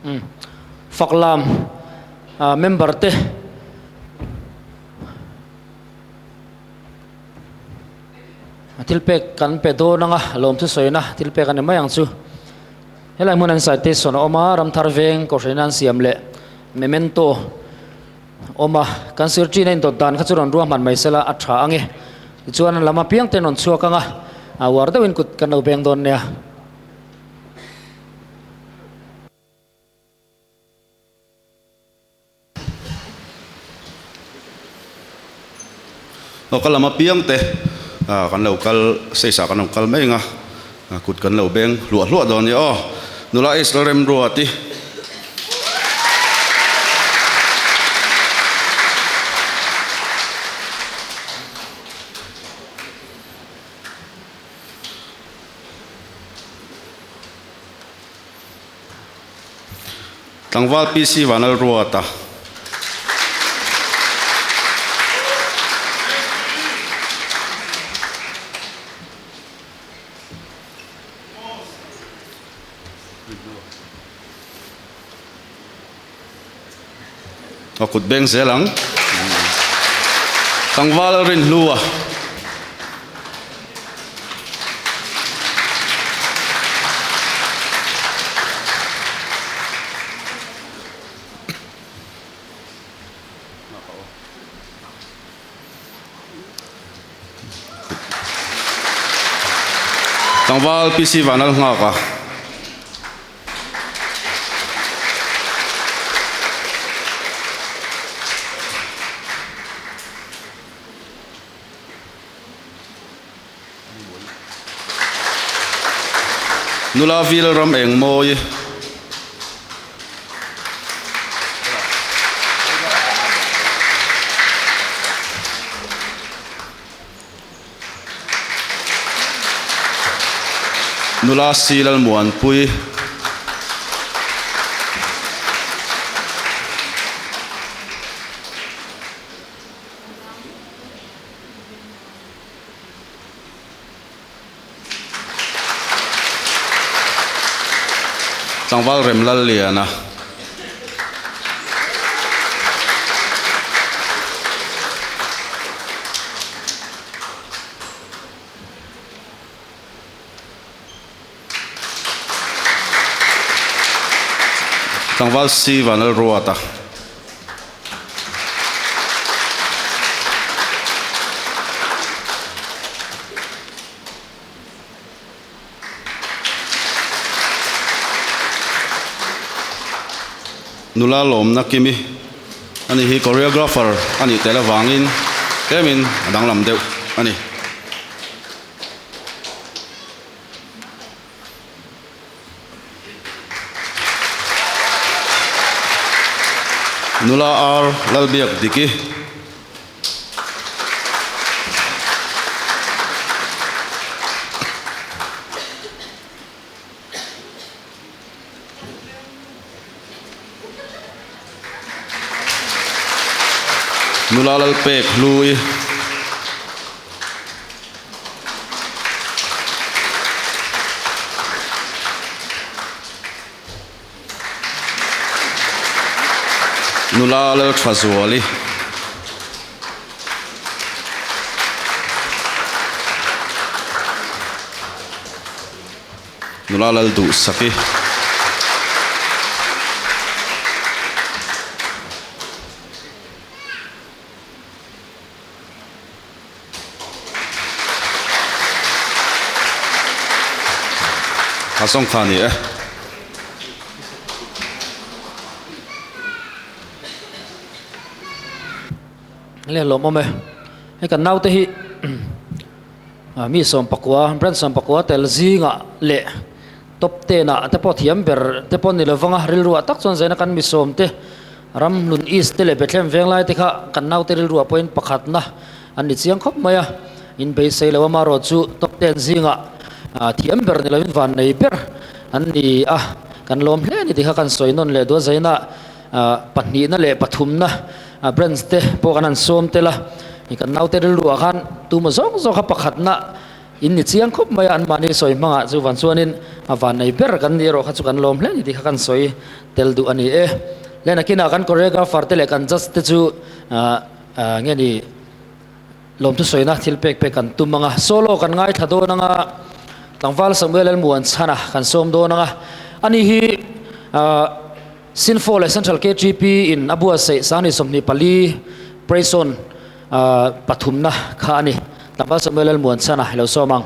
Umm Faklam member te. Thil pek kan pe dawn anga lawmthu sawina thil pek a ni mai ang chu. Helai hmun an citation a awm a, Ramthar veng Kohhran an siam leh memento a awm a, kan sir chin a indawt dan kha chu rawn ruahman mai sela a tha ang e. Tichuan lam apiang te an rawn chhuak ang a, a uar deuhin kut kan lo beng dawn nia. Aw ka lam apiang te kan lo kal seisa kan lo kal mai ang a kut kan lo beng hluah hluah dawn nia aw nula Israel remruati Tlangval PC Vanlalruata. A kut beng zel ang. Tlangval Rinhlua. Tlangval PC Vanlalnghaka. Nula vil ram eng mawi. Nula si Lalmuanpui. Tlangval Remlalliana. Tlangval si Vanlalruata. Nula lawmna Kimi ani hi choreographer a nih tel avangin tlemin a danglam deuh a ni. Nula R Lalbiak Diki. Nula Lalpek Hlui. Nula Lalthazuali. Nula lal duh sak i. A zawng kha a ni e. Le lawmawm e. Hei kan naute hi. Mi sawmpakua, branch sawmpakua tel zingah leh top ten ah te pawh thiam ber te pawh ni lovang a, rilruah tak chuan zaina kan mi sawm te Ramhlun East te leh Bethlehem Venglai te kha kan naute rilruah pawhin pakhatna an ni chiang khawp mai a, in beisei lo amarawh chu top ten zingah thiam ber ni lovin van nei ber an ni a, kan lawm hle a ni tih kha kan sawi nawn leh duh a, zaina pahnihna leh pathumna branch te pawh kan han sawm tel a, kan naute rilruah khan tuma zawng zawng kha pakhatna. In ni chiang khawp mai a, anmahni sawi hmangah chu van chuanin a vannei ber kan ni erawh kha chu kan lawm hle ni tih kha kan sawi tel duh a ni e. Le nakinah kan choreographer te leh kan judge te chu nge ni lawmthu sawina thil pek pek kan tum ang a, solo kan ngaithla dawn ang a, tlangval Samuel Lalmuanchhana kan sawm dawn ang a, ani hi Sinfo leh Central KTP in a buatsaih Sangni 24 Praise On pathumna kha a ni. Tlangval Samuel Lalmuanchhana i lo sawm ang.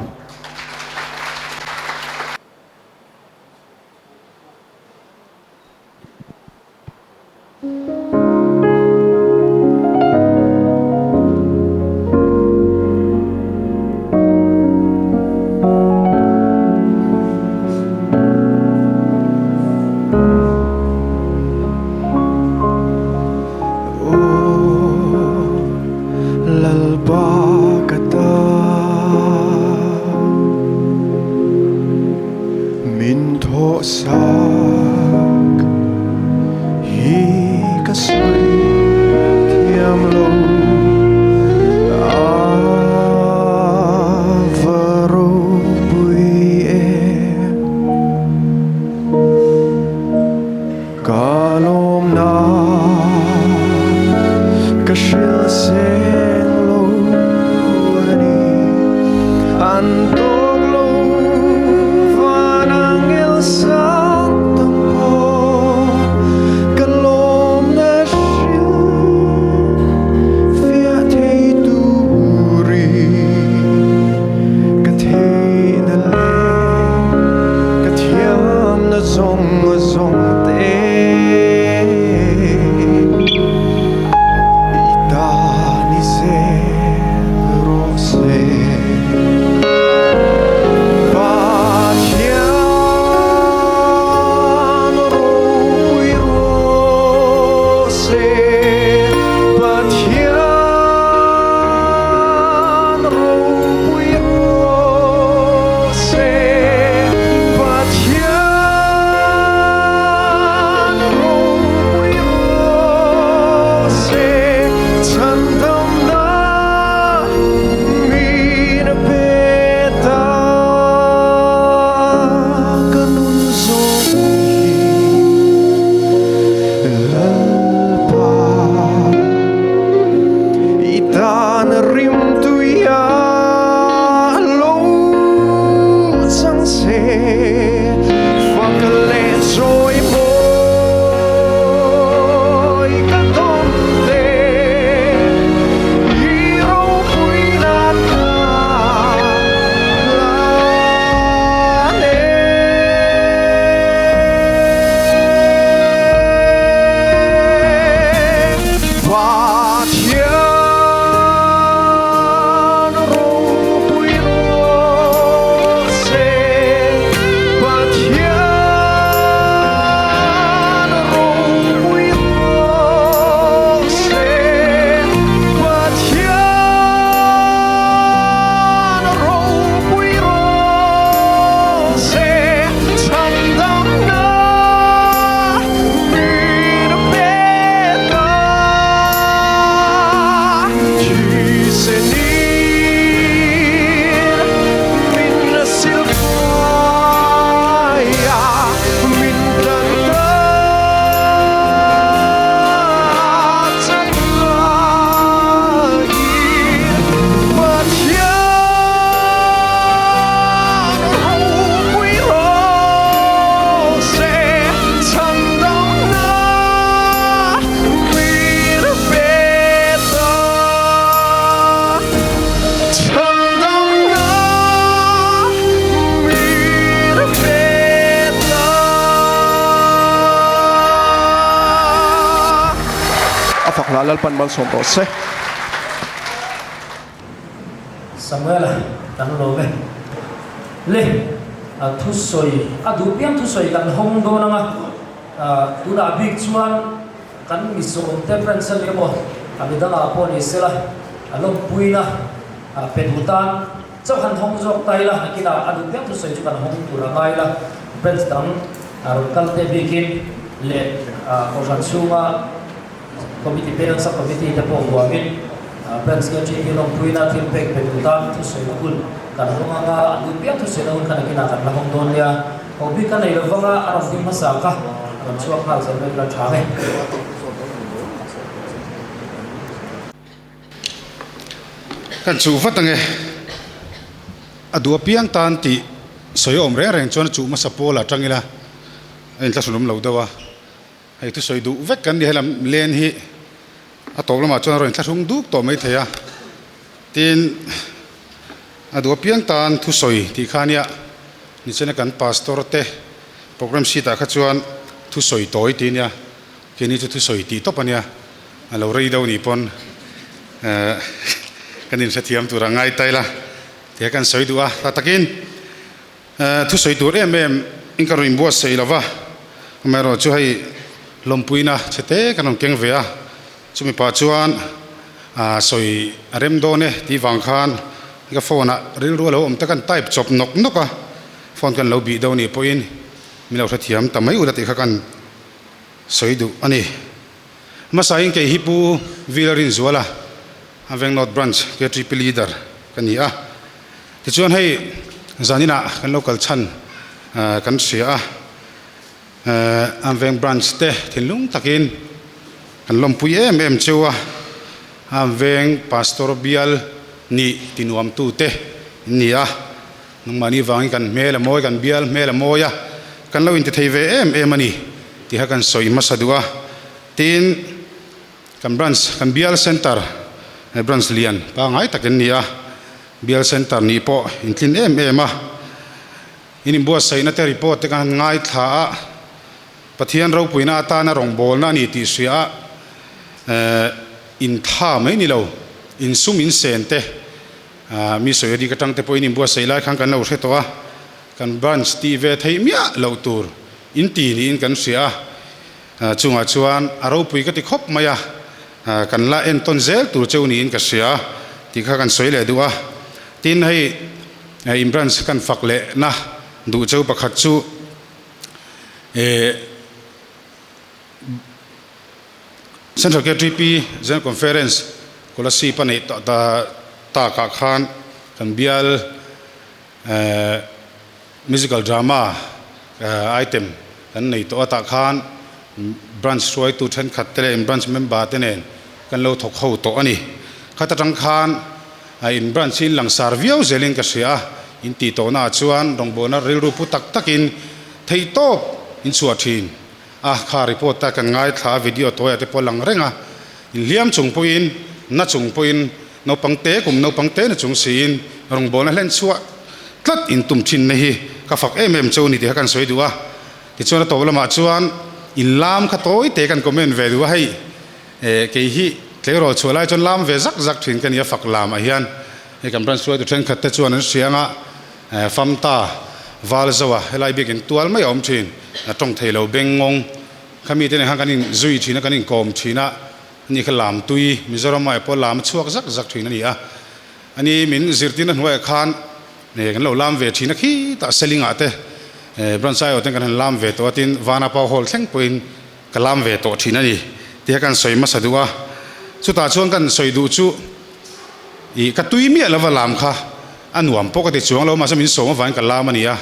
A fak hla Lalpan malsawm rawh se. Samuela kan lawm e. Le, thusawi, a duh piang thusawi kan hawng dawn ang a, tunah bik chuan kan misawmte friends a ni emaw, a midangah pawh ni sela, a lawmpuina pe duh tan chauh han hawng zawk ta ila, nakinah a duh piang thusawi chu kan hawng tur a ngai ila, friends dang rawn kal te bikin leh kohhran chhunga Committee peng sub committee te pawh huamin Branch KTP lawmpuina thil pek pe duh tan thusawi hun. Kan hawng anga a nui piang thusawi na hun kha nakinah kan la hawng dawn nia. Ho bik a nei lo vanga a rawn ding hmasa kha a rawn chhuak nghal zel mai kha tha nge. Kan chuh vat ange. A duh apiang tan tih sawi awm reng reng chuan a chuh hmasa pawl ah tang ila a inthlahrun awm lo deuh a. Hei thusawi duh vek kan ni helam len hi a tawp lamah chuan a rawn inthlahrung duk tawh mai thei a. Tin, a duh apiang tan thusawi tih kha ania nichina kan pastor te program sheet ah kha chuan thusawi tawi tih ania keini chu thusawi tih tawp ania a lo rei deuh nih pawn eh kan inhrethiam tur a ngai ta ila tia kan sawi duh a ta takin eh thusawi tur em em in ka rawn inbuatsaih lo va amaherawhchu hei lawmpuina chhe te kan rawn keng ve a. Chumi pah chuan sawi a rem dawn e tih vang khan ka phone ah rilru a lo awm ta kan type chawp nawk nawk a, phone kan lo bih deuh anih pawhin min lo hrethiam ta mai ula tih kha kan sawi duh a ni. Hmasain kei hi Pu Vila Rinzuala, Veng North Branch KTP Leader ka ni a, tichuan hei zaninah kan lo kal chhan kan hria a. An veng branch te thinlung takin kan lawmpui em em cheu a, an veng pastor bial nih tinuamtu te in ni a, nangmahni vangin kan hmel a mawi, kan bial hmel a mawi a, kan lo intithei ve em em a ni tih kha kan sawi hmasa duh a, tin kan branch kan bial center branch lian pangngai tak in ni a, bial center nih pawh intlin em em a. In inbuatsaihna te report te kan han ngaithla a, Pathian ropuina atana rawngbawlna a ni tih hria a, in tha mai ni lo, in sum in sen te, mi sawi rik atang te pawh in inbuatsaih lai khan kan lo hre tawh a, kan branch tih ve theih miah loh tur in ti niin kan hria a, chungah chuan a ropui ka ti khawp mai a, kan la entawn zel tur cheu niin ka hria tih kha kan sawi leh duh a, tin hei. In branch kan fak leh na duh cheu pakhat chu Central KTP General Conference Kolasib a neih tak ah khan kan bial musical drama item kan nei tawh a tah khan branch hruaitu thenkhat te leh in branch member te nen kan lo thawk ho tawh a ni. Khat atang khan A in branch hi in langsar viau zelin ka hria a, in tih tawhna ah chuan rawngbawlna rilru pu tak takin theihtawp in chhuah thin a, kha report a kan ngaithla a video tawiah te pawh a lang reng a, in hliam chung pawhin na chung pawhin naupang te kum naupang te na chung siin rawngbawlna hlen chhuah tlat in tum thin na hi ka fak em em cheu ni tih kha kan sawi duh a, tichuan a tawp lamah chuan in lam kha tawi te kan comment ve duh a hei. Eh, kei hi tleirawl chhuah lai chuan lam ve zak zak thin ka ni a, fak lam ah hian hei kan branch hruaitu thenkhat te chuan an hria anga, eh, Famta val zo a helai biakin tual mai a awm thin, a tawng thei lo beng ngawng kha mite nen khan kan in zui thin a, kan inkawm thin a, ani kha lam tui Mizoram ah pawh lam a chhuak zak zak thin a ni a, ani min zirtirna hnuaiah khan eh kan lo lam ve thin a khitah Seling ah te eh branch aiawh ten kan han lam ve tawh a tin Vanapa hall thleng pawhin Ka lam ve tawh thin a ni tia kan sawi hmasa duh a, chutah chuan kan sawi duh chu ih ka tui miah lova lam kha a nuam pawh ka ti chuang lo mahse min sawm avangin ka lam a ni a,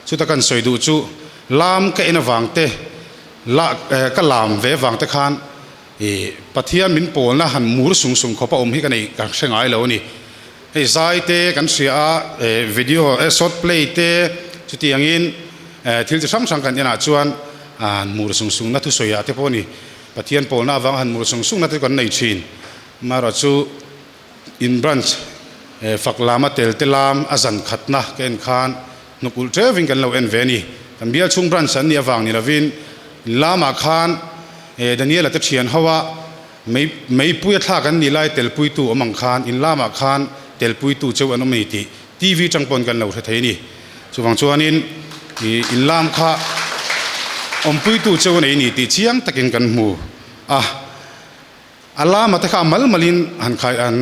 chuta kan sawi duh chu lam ka en avang te la ka lam ve avang te khan ih Pathian min pawlna han mur sung sung khawp a awm hi ka nei ka hre ngai lo a ni. Hei zai te kan hria a, video short play te chutiangin thil chi hrang hrang kan enah chuan han mur sung sungna thusawi ah te pawh a ni. Pathian pawlna avanga han mur sung sungna te chu kan nei thin. Amaherawhchu in branch fak lama tel te lam a zan khatna ka en khan hnuk ulh teuhin kan lo en ve a ni. Kan bial chhung branch an nih avang ni lovin in lamah khan Daniela te thian ho a Mei meipui a thlak an nih lai telpuitu awm ang khan in lamah khan telpuitu cheu an awm a ni tih TV tang pawn kan lo hre thei a ni. Chuvang chuanin ih in lam kha awmpuitu cheu a nei a ni tih chiang takin kan hmu a. A lama te kha a mal malin han khai han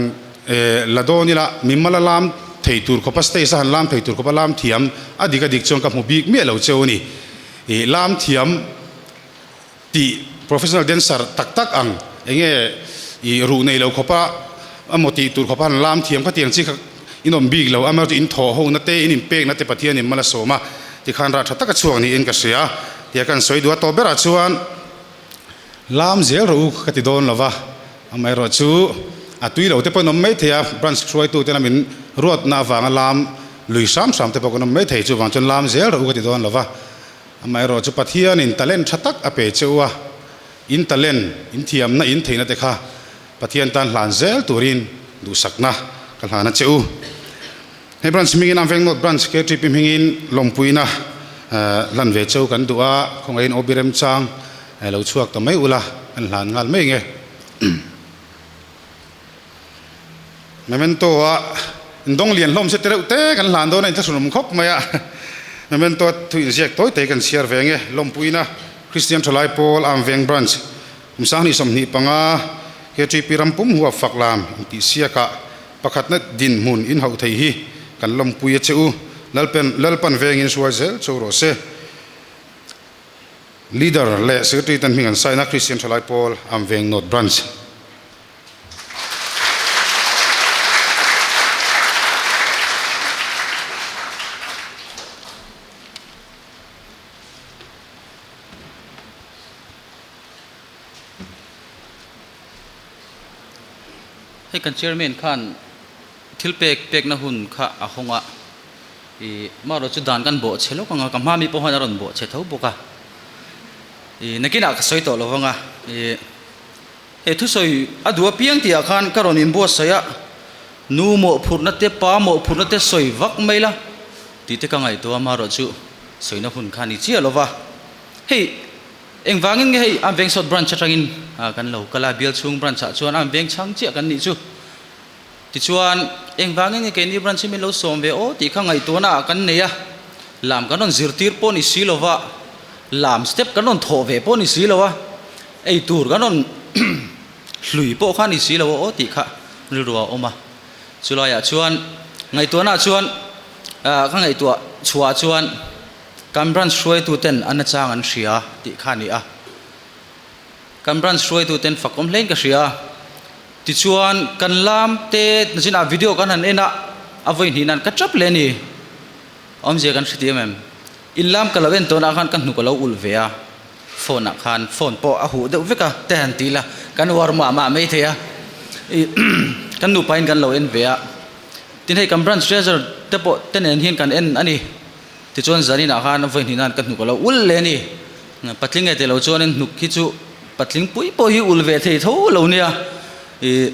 eh la dawn ila mimal a lam thei tur khawpa stage a han lam thei tur khawpa lam thiam a dik a dik chuan ka hmu bik miah lo cheu a ni. Ih lam thiam. Tih professional dancer tak tak ang enge i ruh nei lo khawpa emaw tih tur khawpa han lam thiam kha tiang chi kha In awm bik lo, amaherawhchu in thawh hona te, in inpekna te Pathianin mal a sawm a, tikhan rah tha taka chhuak niin ka hria. Tia kan sawi duh a, tawp berah chuan lam zel rawh u ka ti dawn lo va, amaherawhchu a tui lo te pawh in awm mai thei a, branch hruaitu tena min ruatna avanga lam lui hram hram te pawh kan awm mai thei, chuvang chuan lam zel rawh u ka ti dawn lo va, amaherawhchu Pathianin talent tha tak a pe che u a, in talent, in thiamna, in theihna te kha Pathian tan hlan zel turin duhsakna ka hlan a che u. Hei branch hmingin Amveng North Branch KTP hmingin lawmpuina hlan ve cheu kan duh a, khawngaihin OB remchang lo chhuak ta mai ula kan hlan nghal mai nge. Memento a indawng lian hlawm se tereuh te kan hlan dawn a inthlahrunawm khawp mai a. Memento a thu inziak tawi tawi kan chhiar ve nge. Lawmpuina Kristian Thalai Pawl Amveng Branch Kum 2025 KTP ram pum huap fak lam intihsiakah pakhatna dinhmun inhauh thei hi kan lawmpui a che u. Lalpen Lalpan vengin hruai zel cho rawh se. Leader leh Secretary ten hming an sign a, Christian Thalai Pawl Amveng North Branch. Hei kan chairman khan thil pek pekna hun kha a hawng a, ih marawh chu dan kan bawh chhe lawk ang a, ka hma mi pawh hian a rawn bawh chhe tho bawk a, ih nakinah ka sawi tawh lo vang a, ih hei thusawi a duh apiang tih ah khan ka rawn inbuatsaih a, nu mawhphurhna te pa mawhphurhna te sawi vak mai la tih te ka ngaihtuah a, marawh chu sawina hun kha a ni chiah lo va, hei. Engvangin nge hei Amveng South Branch atangin kan lo kal a, bial chhung branch ah chuan Amveng chhang chiah kan nih chu. Tichuan, engvangin nge keini branch hi min lo sawm ve aw tih kha ngaihtuahna ah kan nei a, lam kan rawn zirtir pawh ni si lova, lam step kan rawn thawh ve pawh ni si lo a, ei tur kan rawn hlui pawh kha ni si lo a aw tih kha rilru ah a awm a. Chulaiah chuan ngaihtuahna ah chuan ka ngaihtuah chhuah chuan, Kan branch hruaituten a nachang an hria tih kha a ni a. Kan branch hruaituten fakawm hlein ka hria. Tichuan, kan lam te zinah video kan han en a, a vawi hnih nan ka tap leh a ni. Awmzia kan hre tih em em? In lam ka lo en tawnah khan ka hnuk a lo ulh ve a, phone ah khan phone pawh a huh deuh vek a, te han ti ila kan uar mah mah mai thei a. Kan nupain kan lo en ve a. Tin hei kan branch treasurer te pawh te nen hian kan en a ni. Tichuan zaninah khan vawi hnih nan ka hnuk a lo ul leh a ni. Patling e tilo chuanin hnuk hi chu patling pui pawh hi ul ve thei tho lo nia. Ih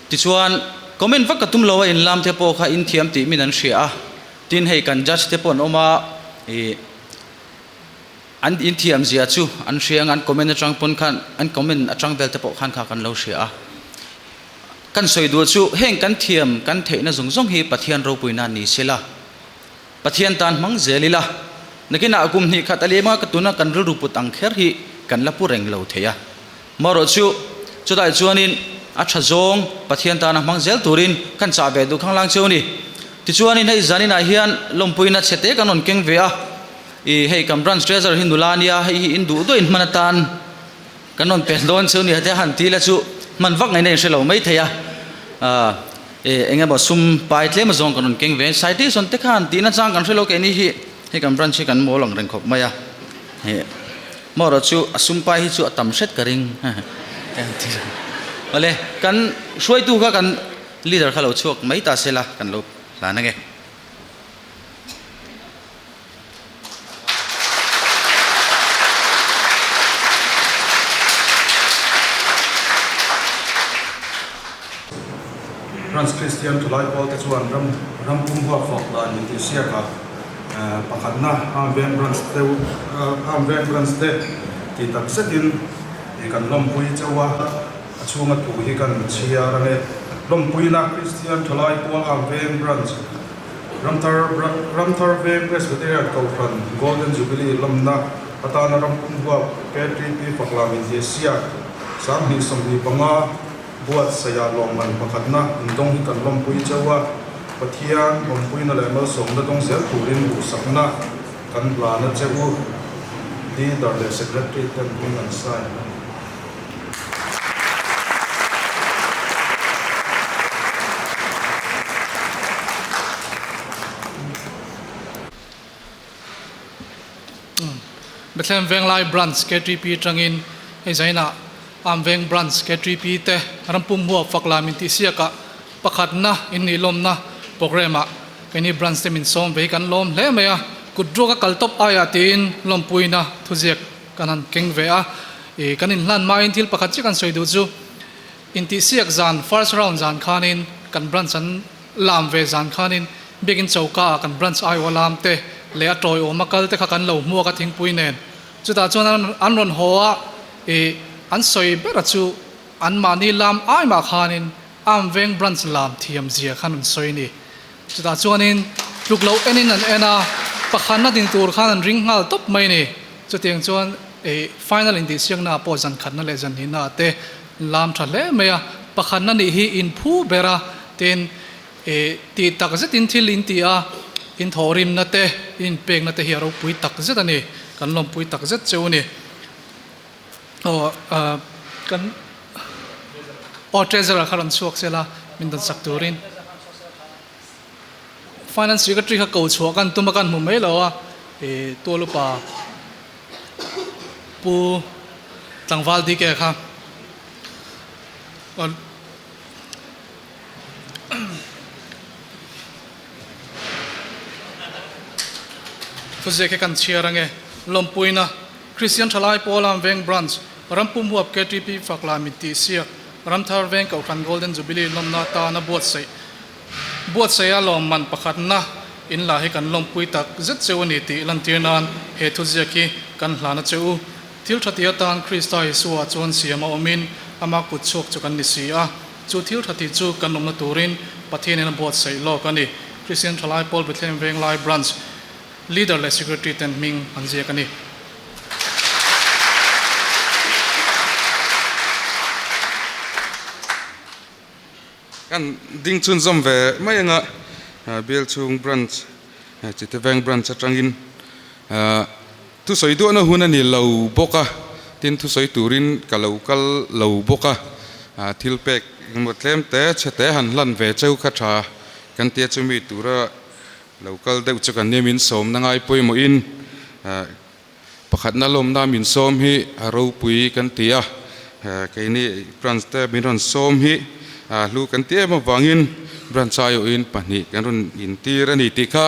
tichuan comment vak ka tum lo a inlam te pawh kha in thiam tih min an hria a. Tin hei kan judge te pawh an awm a ih an in thiam zia chu an hria ang an comment atang pawn khan an comment atang vel te pawh khan kha kan lo hria a. Kan sawi duh chu heng kan thiam kan theihna zawng zawng hi Pathian ropuina ni sela. Pathian tan hmang zel ila, nakinah kum hnih khat a lem a, ka tuna kan rilru put ang kher hi kan la pu reng lo thei a. Marawh chu, chutah chuanin a tha zawng Pathian tana hmang zel turin kan chah ve duh khanglang cheu a ni. Tichuanin hei zaninah hian lawmpuina chhe te kan rawn keng ve a, ih hei kan branch treasurer hi nula nia, hei hi in duh duhin hman atan kan rawn pe dawn cheu ni hate han ti la chu hman vak ngaihna in hre lo mai thei a. E eng emaw sum pai tlem azawng kan rawn keng ve citation te khan tihna chang kan hrelo keini hi hei kan branch hi kan mawl ang reng khawp mai a he marawh chu a sum pai hi chu a tam hret ka ring awle kan hruaitu kha kan leader kha lo chhuak mai ta sela kan lo hlan ange. Branch Kristian Thulai Pawlte chuan ram ram pum huap fawk dan min tihsiak a, pakhatna Arm Veng Branch te Arm Veng Branch te tih tak zetin kan lawmpui chauh a, a chhunga thu hi kan chhiar ange. Lawmpuina Kristian Thulai Pawl Arm Veng Branch. Ramthar Ramthar Veng Presbyterian Kohhran Golden Jubilee lawmna atana ram pum huap KTP Faklam Inhliahsiak 2025 buatsaihah lawmman pakhatna indawng hi kan lawmpui chauh a, Pathian awmpuina leh malsawmna dawng zel turin duhsakna kan hlan a che u. Leader leh Secretary ten hming an sign a ni. Bethlehem Venglai Branch KTP atangin hei zainah Amveng Branch KTP te rampum huap fak lam intihsiakah pakhatna innihlawmna programme ah keini Branch te min sawm ve hi kan lawm hle mai a, kut ruak a kal tawp aiah tiin lawmpuina thuziak kan han keng ve a, ih kan inhlan hmain thil pakhat chiah kan sawi duh chu intihsiak zan first round zan khanin kan Branch an Lam ve zan khanin biakin choka ah kan branch aiawh lam te leh a tawiawm a kal te kha kan lo hmuak a thingpui nen. Chutah chuan an rawn haw a, ih an sawi ber a chu anmahni lam ai mah khanin Amveng branch lam thiam zia khan an sawi a ni. Chutah chuanin tluk loh enin an en a, pakhatna ding tur khan an ring nghal tawp mai a ni. Chutiang chuan ih final intihsiakna ah pawh zan khatna leh zan hnihna ah te lam tha hle mai a, pakhatna nih hi inphu ber a. Tin, ih tih tak zetin thil in ti a, in thawhrimna te, in inpekna te hi a ropui tak zet a ni, kan lawmpui tak zet cheu a ni. Aw, kan aw treasurer kha rawn chhuak sela min dawn sak turin. Finance secretary kha ko chhuah kan tum a kan hmu mai lo a, ih tual upa Pu Tlangval DK kha. Thuziak hi kan chhiar ange. Lawmpuina, Kristian Thalai Pawlam Veng Branch, Rampum Huap KTP Fakla Mitihsiak, Ramthar Veng Kohhran Golden Jubilee lawmna atana buatsaih buatsaiha lawmman pakhatna in la hi kan lawmpui tak zet cheu a ni tih lantir nan he thuziak hi kan hlan a che u. Thil tha ti atan Krista Isua chuan siam a awmin ama kut chhuak chu kan ni si a. Chu thil tha tih chu kan awmna turin Pathianin a buatsaih lawk a ni. Kristian Thalai Pawl Bethlehem Venglai Branch Leader leh Secretary ten hming an ziak a ni. Kan ding chhunzawm ve mai anga Bial chhung Branch, Chite Veng Branch atangin Thusawi duahna hun a ni lo bawk a, tin thusawi turin ka lo kal lo bawk a, thil pek engemaw tlem te chhe te han hlan ve cheu kha tha kan tia chumi tura lo kal deuh chu kan nia min sawmna ngai pawimawhin pakhatna lawmna min sawm hi a ropui kan ti a, keini branch te min rawn sawm hi hlu kan ti em avangin branch aiawhin pahnih kan rawn intir a ni tih kha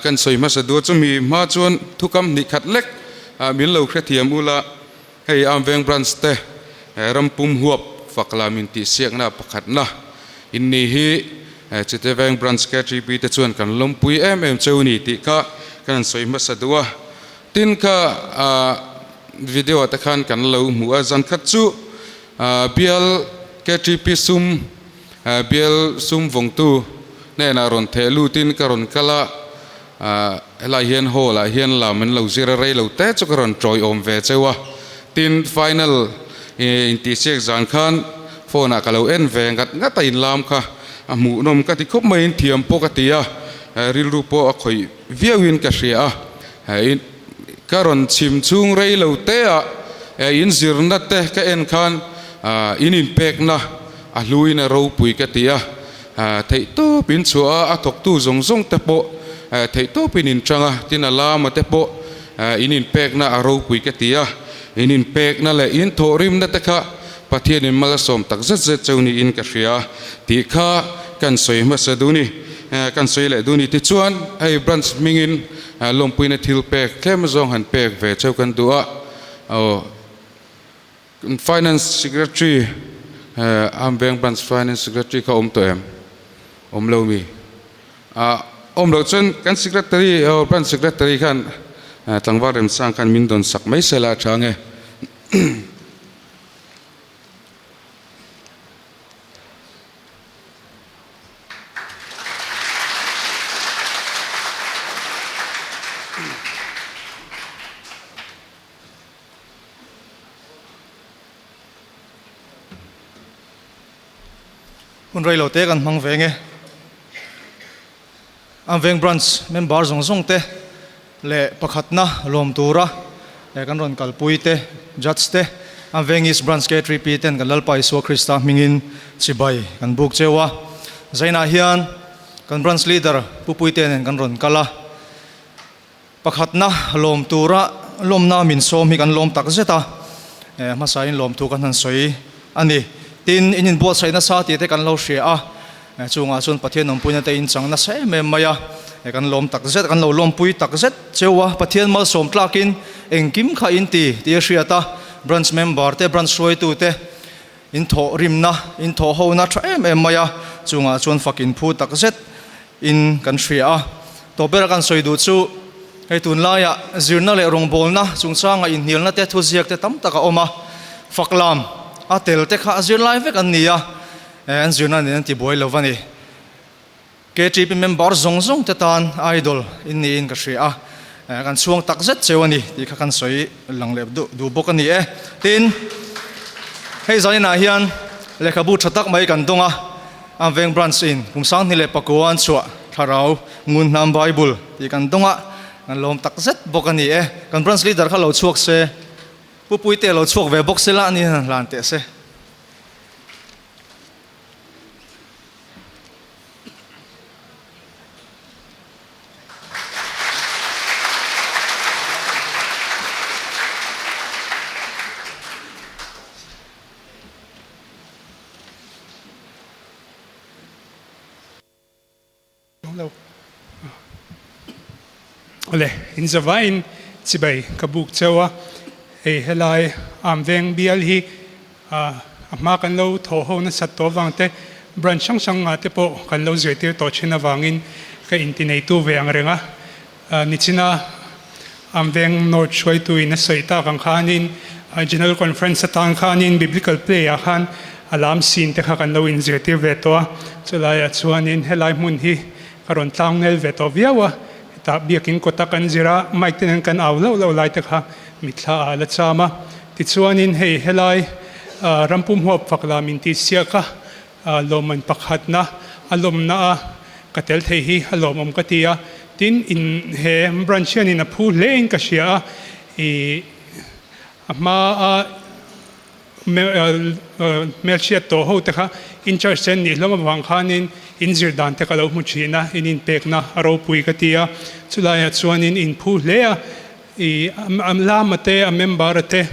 Kan sawi hmasa duh chumi hma chuan thukam hnih khat lek min lo hrethiam ula, hei Amveng Branch te rampum huap fak lam intihsiakna pakhatna in ni hi Chiteveng Branch KTP te chuan kan lawmpui em em cheu ni tih kha kan han sawi hmasa duh a. Tin kha video ah te khan kan lo hmu a, zan khat chu bial KTP sum Bial sum vawngtu hnenah rawn theh lutin ka rawn kal a, helai hian hall ah hian lam an lo zir a, rei lo te chu ka rawn tawiawm ve cheu a, tin final intihsiak zan khan phone ah ka lo en ve ngat ngat a inlam kha a hmuhnawm ka ti khawp mai in thiam pawh ka ti a, rilru pawh a khawih viau in ka hria a, ka rawn chhim chhung rei lo te ah inzirna te ka en khan in inpekna A hluin a ropui ka ti a, theihtawp in chhuah a, a thawktu zawng zawng te pawh theihtawp in inchang a, tin a lama te pawh in inpekna a ropui ka ti a, in inpekna leh in thawhrimna te kha Pathianin mal a sawm tak zet zet cheu niin ka hria tih kha kan sawi hmasa duh ni, kan sawi leh duh ni. Tichuan hei branch hmingin lawmpuina thil pek tlem zawng han pek ve cheu kan duh a, aw. Finance Secretary Amveng Branch Finance Secretary kha awm tawh em? Awm lo mi? Ah awm loh chuan kan Secretary Branch Secretary khan tlangval remchang khan min dawn sak mai sela a tha nge. Hun rei lo te kan hmang ve nge. Amveng Branch member zawng zawng te leh pakhatna lawm tura kan rawn kalpui te, Judge te, Amveng East Branch K3P ten kan Lalpa Isua Krista hmingin chibai kan buk cheu a. Zainah hian kan Branch Leader Pu Puite nen kan rawn kal a. Pakhatna lawm tura lawmna min sawm hi kan lawm tak zet a, hmasa in lawmthu kan han sawi a ni. Tin, in inbuatsaih nasa tih te kan lo hria a, chungah chuan Pathian awmpuina te in chang nasa em em mai a, kan lawm tak zet, kan lo lawmpui tak zet cheu a, Pathian malsawm tlakin engkim kha in ti tih a hriat a, branch member te, branch hruaitu te, In thawh rimna, in thawh hona tha em em mai a, chungah chuan fak in phu tak zet in kan hria a. Tawp bera kan sawi duh chu hei tunlaiah zirna leh rawngbawlna chungchanga inhnialna te thuziak te tam tak a awm a, fak lam a tel te kha a zirlai vek an ni a, an zirna nen an tibuai lo va ni. KTP member zawng zawng te tan idol in niin ka hria a, kan chhuang tak zet cheu a ni tih kha kan sawi lang leh duh bawk a ni e. Tin, hei zaninah hian lehkhabu tha tak mai kan dawng a, Amveng Branch in kum 2009 an chhuah Thlarau Ngun Hnam Bible tih kan dawng a, kan lawm tak zet bawk a ni e. Kan branch leader kha lo chhuak se, Pu Puite lo chhuak ve bawk se la ni han hlan teh se. Awle, in zavaiin chibai ka buk cheu a, hei helai Amveng bial hi a hma kan lo thaw ho nasat tawh avang te, branch hrang hrang ngah te pawh kan lo zirtir tawh thin avangin ka intineitu ve ang reng a. Nichina Amveng North hruaituin a sawi tak ang khanin General Conference atan khanin Biblical Play ah khan a lam sin te kha kan lo inzirtir ve tawh a, chulaiah chuanin helai hmun hi ka rawn tlang nel ve tawh viau a, hetah biakin kawta kan zir a, mic te nen kan au loh loh lai te kha mitthla ah la cham a, tichuanin hei helai rampum huap fak lam intihsiak a Lawmman pakhatna a lawmna a ka tel thei hi a lawmawm ka ti a, tin in he branch hianin a phu hle in ka hria a, ih a hma a hmelhriat tawh ho te kha in charge te an nih hlawm avang khanin in zir dan te ka lo hmu thin a, in inpekna a ropui ka ti a, chulaiah chuanin in phu hle a, ih a lama te a member a te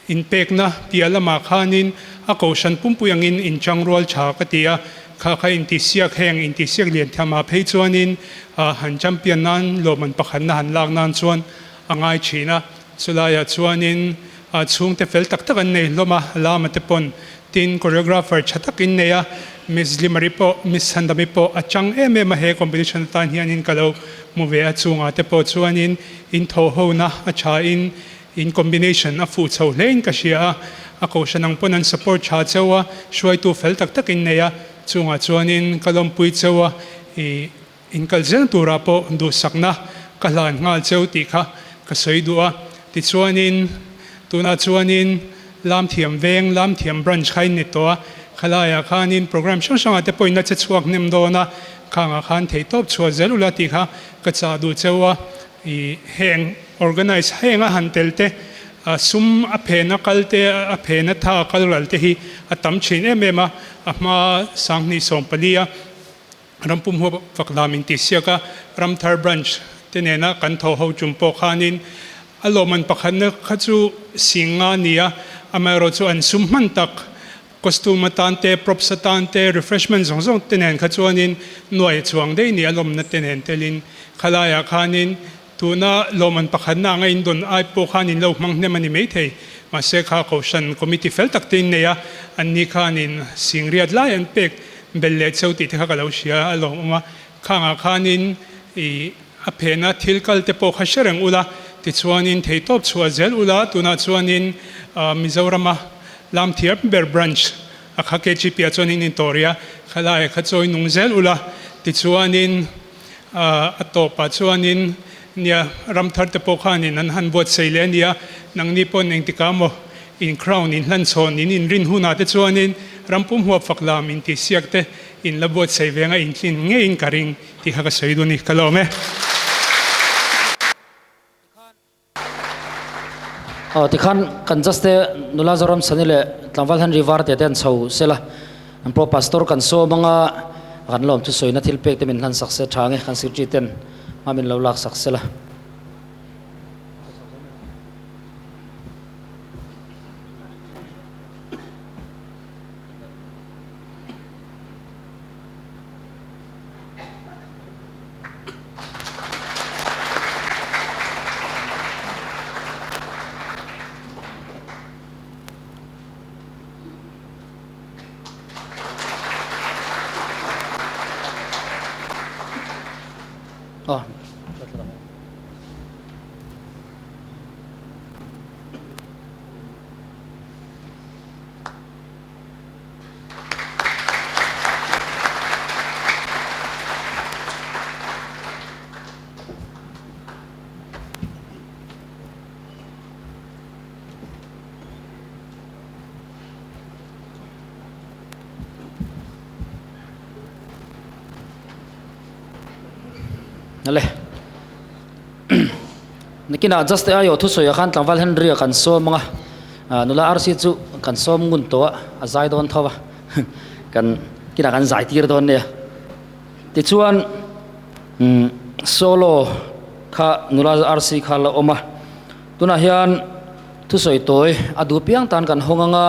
Inpekna piah lamah khanin a kohhran pumpui angin inchangrual tha ka ti a, kha kha intihsiak heng intihsiak lian thiamah phei chuanin han champion nan lawmman pakhatna han lak nan chuan a ngai thin a, chulaiah chuanin chhungte fel tak tak an nei hlawm a, lama te pawn tin choreographer tha tak in nei a, Miss Limari pawh Miss Handami pawh a chang em em a he competition atan hianin ka lo hmu ve a, chungah te pawh chuanin inthawhhona a tha in In combination a fuh chho hle in ka hria a, a kohhran ang pawn an support tha cheu a, hruaitu fel tak tak in nei a, chungah chuanin ka lawmpui cheu a, ih in kal zel turah pawh duhsakna ka hlan nghal cheu tih kha ka sawi duh a, tichuanin tunah chuanin Lamthiam Veng, Lamthiam Branch kha in ni tawh a, khalaiah khanin program hrang hrangah te pawh in la che chhuak hnem dawn a, khangah khan theihtawp chhuah zel ula tih kha ka chah duh cheu a. I heng organize heng a han tel te, sum a phen a kal te, a phen a tha a kal ral te hi a tam thin em em a, a hma 2014 a rampum huap fak lam intihsiak a Ramthar branch te nena kan thaw ho tum pawh khanin a lawmman pakhatna kha chu 50 ni a, amaherawhchu chu an sum hman tak Costume atan te, props atan te, refreshment zawng zawng te nen kha chuanin nuai chuang daih ni a lawmna te nen telin khalaiah khanin tuna lawmman pakhatna anga in dawn ai pawh khan in lo hmang hnem a ni maithei. Mahse kha Kohhran committee fel tak te in nei a, anni khanin singriat lai an pek bel leh cheu tih te kha ka lo hria a lawmawm a. Khangah khanin i a phena thil kal te pawh kha hre reng ula, tichuanin theihtawp chhuah zel ula, tunah chuanin Mizorama Lamthiam ber branch a kha KGP ah chuanin in tawh rih a, khalai kha chawi nung zel ula, tichuanin a tawpah chuanin nia ramthar te pawh khanin an han buatsaih leh a nia, nangni pawn engtikah maw in crown in hlan chhawn in inrin hunah te chuanin rampum huap fak lam intihsiak te in la buatsaih venga intlin ngeiin ka ring tih kha ka sawi duh a ni, ka lawm e. Aw tikhan kan just te nula Zoram Sani leh tlangval Henry Varte te an chho sela an pro pastor kan sawm anga kan lawm thu sawina thil pek te min hlan sak se tha nge kan secretary ten hma min lo lak sak sela. Le. Nakinah Just Aio thusawiah khan tlangval Henry-a kan sawm ang a, nula RC chu kan sawm ngun tawh a, a zai dawn tho a, kan kinah kan zai tir dawn nia. Tichuan solo kha nula RC kha la awm a, tunah hian thusawi tawi a duh piang tan kan hawng ang a,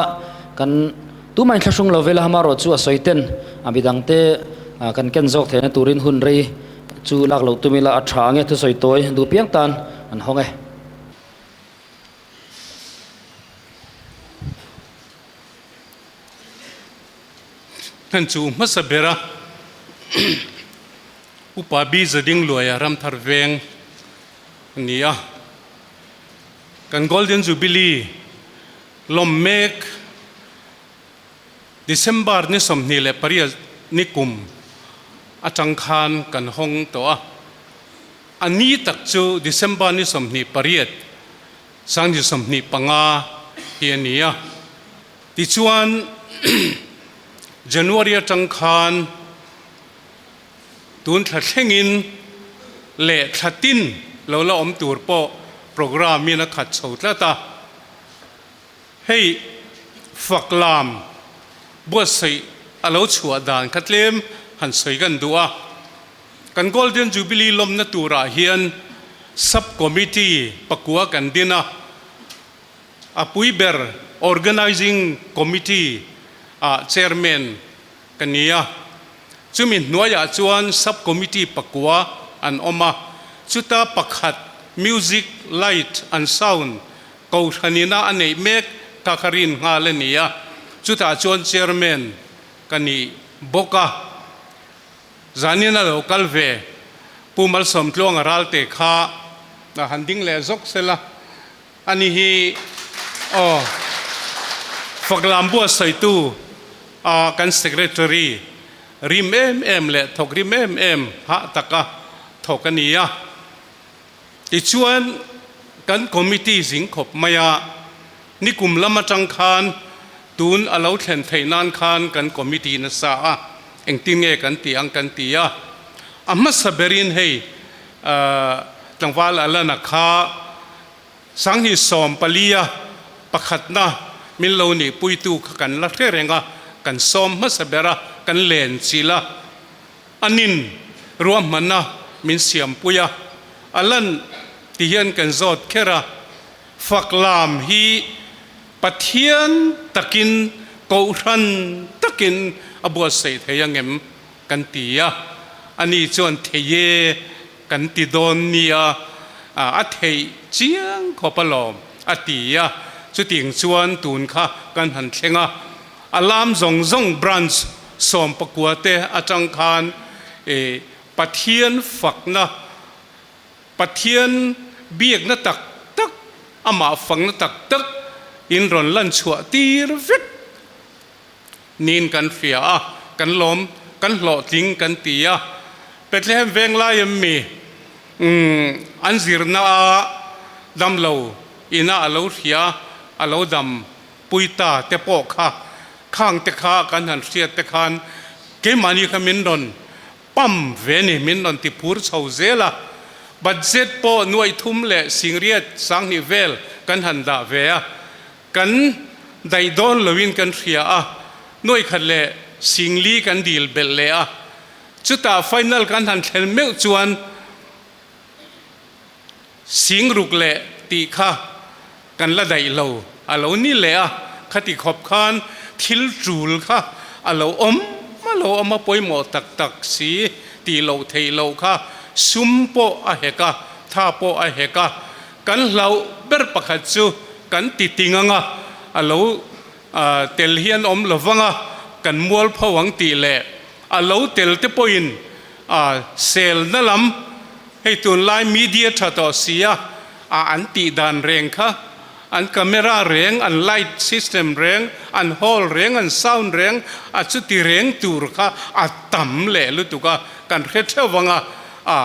kan tumah inthlahrung lo vela hamarawh chu a sawi ten a midangte kan ken zawk theihna turin hun rei Chu lak loh tum ila a tha ang e, thusawi tawi duh piang tan an hawng e. Hman chu hmasa bera Upa Bi Zading Luaia Ramthar Veng a ni a, kan Golden Jubilee lawm mek. December ni 28 ni kum atang khan kan hawng tawh a, a ni tak chu December ni 28 2025 hi a ni a. Tichuan January atang khan tun thla thlengin leh thla tin lo la awm tur pawh programme in a khat chho tlat a. Hei fak lam buatsaih a lo chhuah dan kha tlem han sawi kan duh a. Kan Golden Jubilee lawmna turah hian Sub Committee pakua kan din a, a pui ber Organising Committee ah Chairman ka ni a. Chumi hnuaiah chuan Sub Committee pakua an awm a, chuta pakhat Music, Light and Sound Kohhranina a neih mek kha ka rin nghal a ni a, chutah chuan Chairman ka ni bawk a. Zanin a lo kal ve Pu Malsawmtluanga Ralte kha a han ding leh zawk sela, ani hi aw Faklam buatsawitu a kan Secretary rim em em leh thawk rim em em hah taka thawk a ni a. Tichuan, kan committee zing khawp mai a, nikum lam atang khan tun a lo thlen theih nan khan kan committee nasa a, engtin nge kan tih ang kan ti a. A hmasa berin hei tlangval Alana kha 2014 a pakhatna min lo nihpuitu kha kan la hre reng a, kan sawm hmasa ber a, kan len chilh a. A nin ruahmanna min siampui a, a lan ti hian kan zawt kher a, fak lam hi Pathian takin Kohhran takin a buatsaih thei angem kan ti a, ani chuan thei e kan ti dawn nia, a theih chiang khawp alawm a ti a, chutiang chuan tun kha kan han thleng a. A lam zawng zawng branch 19 te atang khan Pathian fakna, Pathian biakna tak tak, amah fakna tak tak in rawn lan chhuah tir vek niin kan hria a, kan lawm, kan hlawhtling kan ti a. Bethlehem Venglai em mi an zirna a damlo ina a lo hria, a lo dam Puita te pawh kha khang te kha kan han hriat te khan keimahni kha min rawn pump ve ni, min rawn ti phur chho zel a. Budget pawh nuaih thum leh singriat sanghnih vel kan han dah ve a, kan daih dawn loin kan hria a, nuaih khat leh singli kan dil belh leh a. Chutah final kan han thlen meuh chuan Singruk leh tih kha kan la daih lo a lo ni leh a, khati khawp khan thil tul kha a lo awm a lo awm a pawimawh tak tak si tih loh theih loh kha sum pawh a hek a, tha pawh a hek a, kan hlauh ber pakhat chu kan ti ting ang a, a lo tel hian awm lo vang a, kan mualpho ang tih leh a lo tel te pawhin a selna lam Hei tunlai media tha tawh si a, a an tih dan reng kha, an camera reng, an light system reng, an hall reng, an sound reng, a chuti reng tur kha a tam leh lutuk a, kan hre theuh vang a, a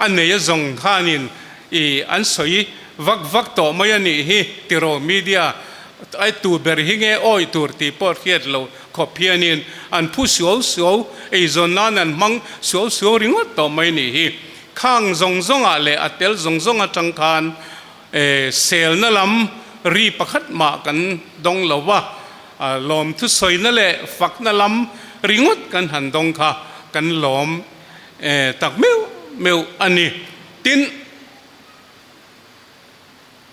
a nei a zawng khanin i an sawi vak vak tawh mai a nih hi tiraw media ai tu ber hi nge awi tur tih pawh hriat lo khawp hianin an phu suau suau, eizawn nan an hmang suau suau ringawt tawh mai a nih hi. Khang zawng zawngah leh a tel zawng zawng atang khan selna lam ri pakhat mah kan dawng lo va, lawmthu sawina leh fakna lam ringawt kan han dawng kha kan lawm tak meuh meuh a ni. Tin,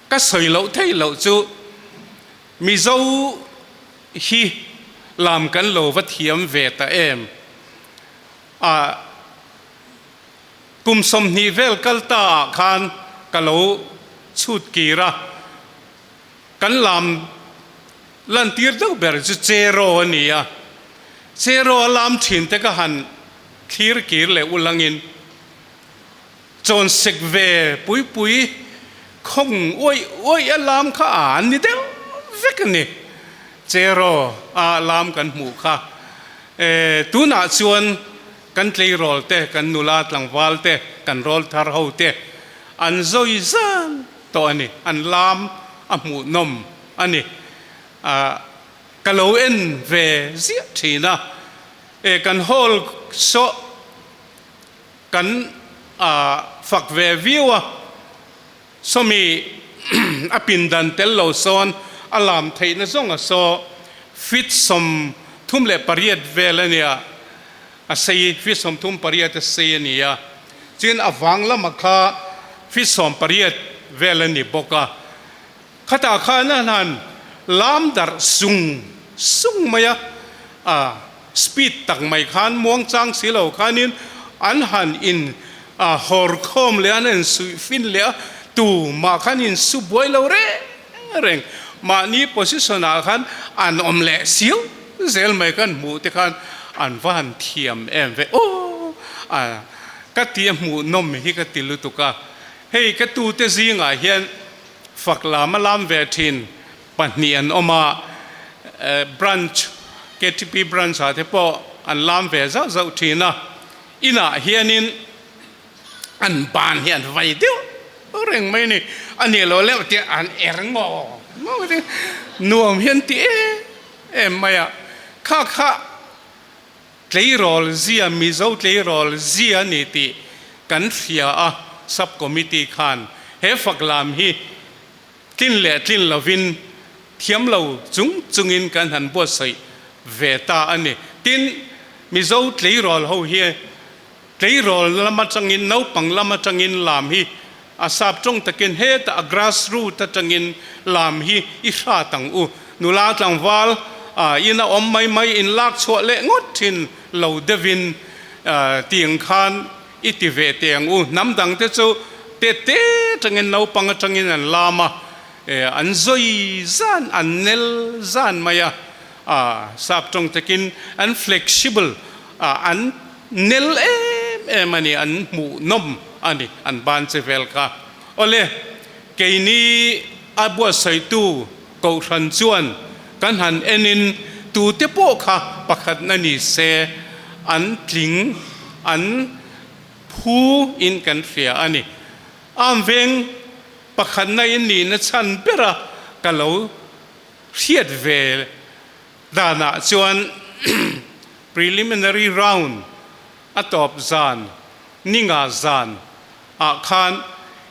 ka sawi loh theih loh chu Mizo hi lam kan lo va thiam ve ta em? A kum 20 vel kal ta ah khan ka lo chhut kir a, kan lam lantir deuh ber chu Cheraw a ni a, Cheraw a lam thin te ka han thlir kir leh ulangin chawn sek ve pui pui khawng uaih uaih a lam kha a an ni deuh vek a ni. Cheraw a lam kan hmuh kha e tunah chuan kan tleirawl te, kan nula tlangval te, kan rawl thar ho te an zawi zan tawh a ni, an lam a hmuhnawm a ni. A ka lo en ve ziah thin a, e kan hall saw kan a fak ve viau a, sawmi a pindan tel lo sawn a lam theihna zawng a saw feet 38 vel a nia, a sei feet 38 a sei a ni a, chuan a vang lama kha feet 18 vel a ni bawk a, khatah khan a han lam darh sung sung mai a, a speed tak mai khan muang chang si lo khanin an han in a hawr khawm leh an in suih fin leh a, tu mah khan in su buai lo reng reng mahni position ah khan an awm leh siau zel mai kan hmuh te khan an va han thiam em ve aw a ka ti a hmuh nawm hi ka ti lutuk a, hei ka tute zingah hian fak lam a lam ve thin pahnih an awm a, branch KTP branch ah te pawh an lam ve zauh zauh thin a, inah hianin an ban hi an vai deuh reng mai a ni, a nih loh leuh tih an er ngaw ngaw mai nuam hian ti em em mai a, kha kha tleirawl zia Mizo tleirawl zia a ni tih kan hria a, sub committee khan he fak lam hi Tlin leh tlin lovin thiam lo chung chungin kan han buatsaih ve ta a ni. Tin, Mizo tleirawl ho hi tleirawl lam atangin, naupang lam atangin lam hi a sap tawng takin hetah a grass root atangin lam hi i hrat ang u. Nula tlangval ina awm mai mai in lak chhuah leh ngawt thin lo deuhin tiang khan I ti ve teh ang u, hnam dang te chu te te atangin naupang atangin an lam a, an zawi zan, an nel zan mai a, sap tawng takin an flexible, an nel em em a ni, an hmuhnawm a ni, an ban che vel kha. Awle, keini a buatsaihtu Kohhran chuan kan han enin tute pawh kha pakhatna ni se an tling, an phu in kan hria a ni. Am veng pakhatna in nihna chhan bera ka lo hriat ve danah chuan preliminary round a tawp zan ninga zan ah khan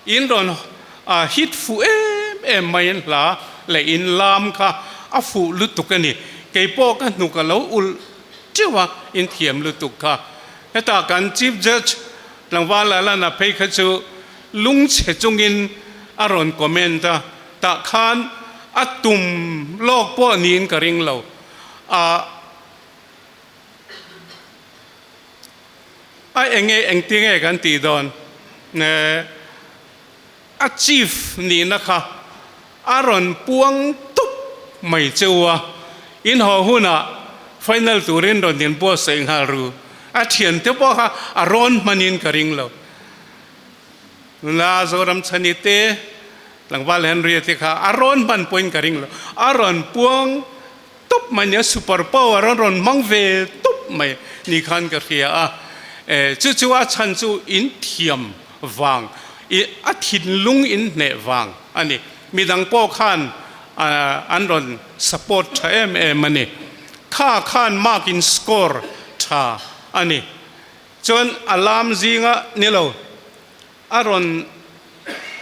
in rawn hit fuh em em mai in hla leh in lam kha a fuh lutuk a ni. Kei pawh ka hnuk a lo ulh teuh a, in thiam lutuk kha. Hetah kan Chief Judge tlangval Alana phei kha chu lungchhe chungin a rawn comment a, tah khan a tum lawk pawh niin ka ring lo. A. A enge engti nge kan tih dawn? A chief nihna kha a rawn puang tup mai cheu a, in haw hunah final turin rawn inbuatsaih nghal ru. A thiante pawh kha a rawn hmanin ka ring lo. Nula Zoramchhani te, Tlangval Henry-a te kha a rawn hman pawhin ka ring lo. A rawn puang Tawp mai nia super power an rawn hmang ve tawp mai ni khan ka hria a, e chu chu a chhan chu in thiam vang i a thinlung in hneh vang a ni. Midang pawh khan an rawn support tha em em a ni. Kha khan mark in score tha a ni. Chuan a lam zinga ni lo. A rawn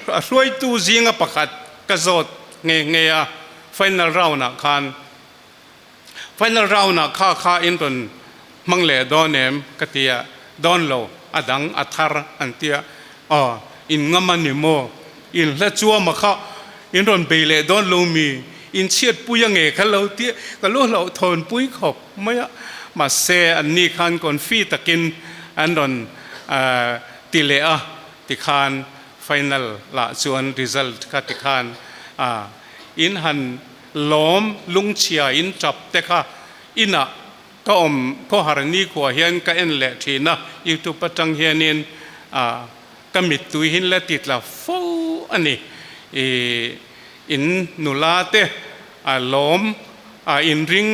a hruaitu zinga pakhat ka zawt nghe nghe a, final round ah khan final round ah kha kha in rawn hmang leh dawn em ka ti a, dawn lo a dang a thar an ti a, aw in ngam a ni maw, in hla chuama kha in rawn bei leh dawn lo mi, in chhiatpui a nge kha lo ti a, ka lu hlauhthawn pui khawp mai a, mahse an ni khan confi takin an rawn ti leh a tikhan final lah chuan result kha tikhan a in han lawm lungchhia in tap te kha inah ka awm khawhar nikhua hian ka en leh thin a youtube atang hianin a ka mittui hin la ti tla fo a ni i in nula te a lawm a inring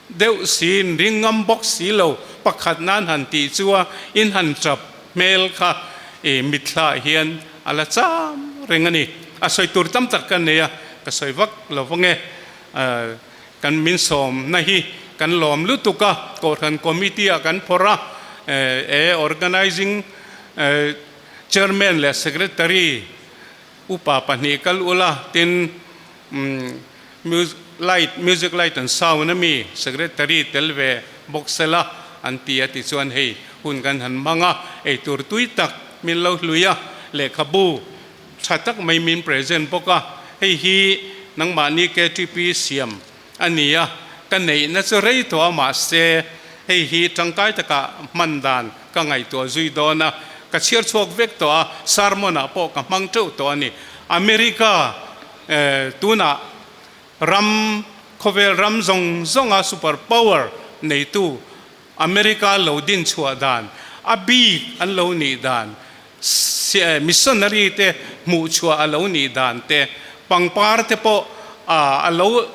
Deuh si in ring ngam bawk si lo, pakhat nan han tih chu a in han tap hmel kha i mitthla ah hian a la cham reng a ni. A sawi tur tam tak ka nei a, ka sawi vak lo vang e. Kan min sawmna hi kan lawm lutuk a, Kohhran Committee ah kan phawrh a, e Organizing Chairman leh Secretary upa pahnih kal ula tin Light, music light and sound a mi secretary tel ve bawk sela an ti a tichuan hei hun kan han hmang a, eitur tui tak min lo hlui a, lehkhabu tha tak mai min present bawk a, hei hi nangmahni KTP siam a ni a, ka neihna chu rei tawh a mahse hei hi tangkai taka hman dan ka ngaihtuah zui dawn a, ka chhiar chhuak vek tawh a, sermon ah pawh ka hmang teuh tawh a ni. America Tunah ram, khawvel ram zawng zawnga super power neitu America lo din chhuah dan, a bik an lo nih dan, missionary te hmuh chhuah a lo nih dan te, pangpar te pawh a lo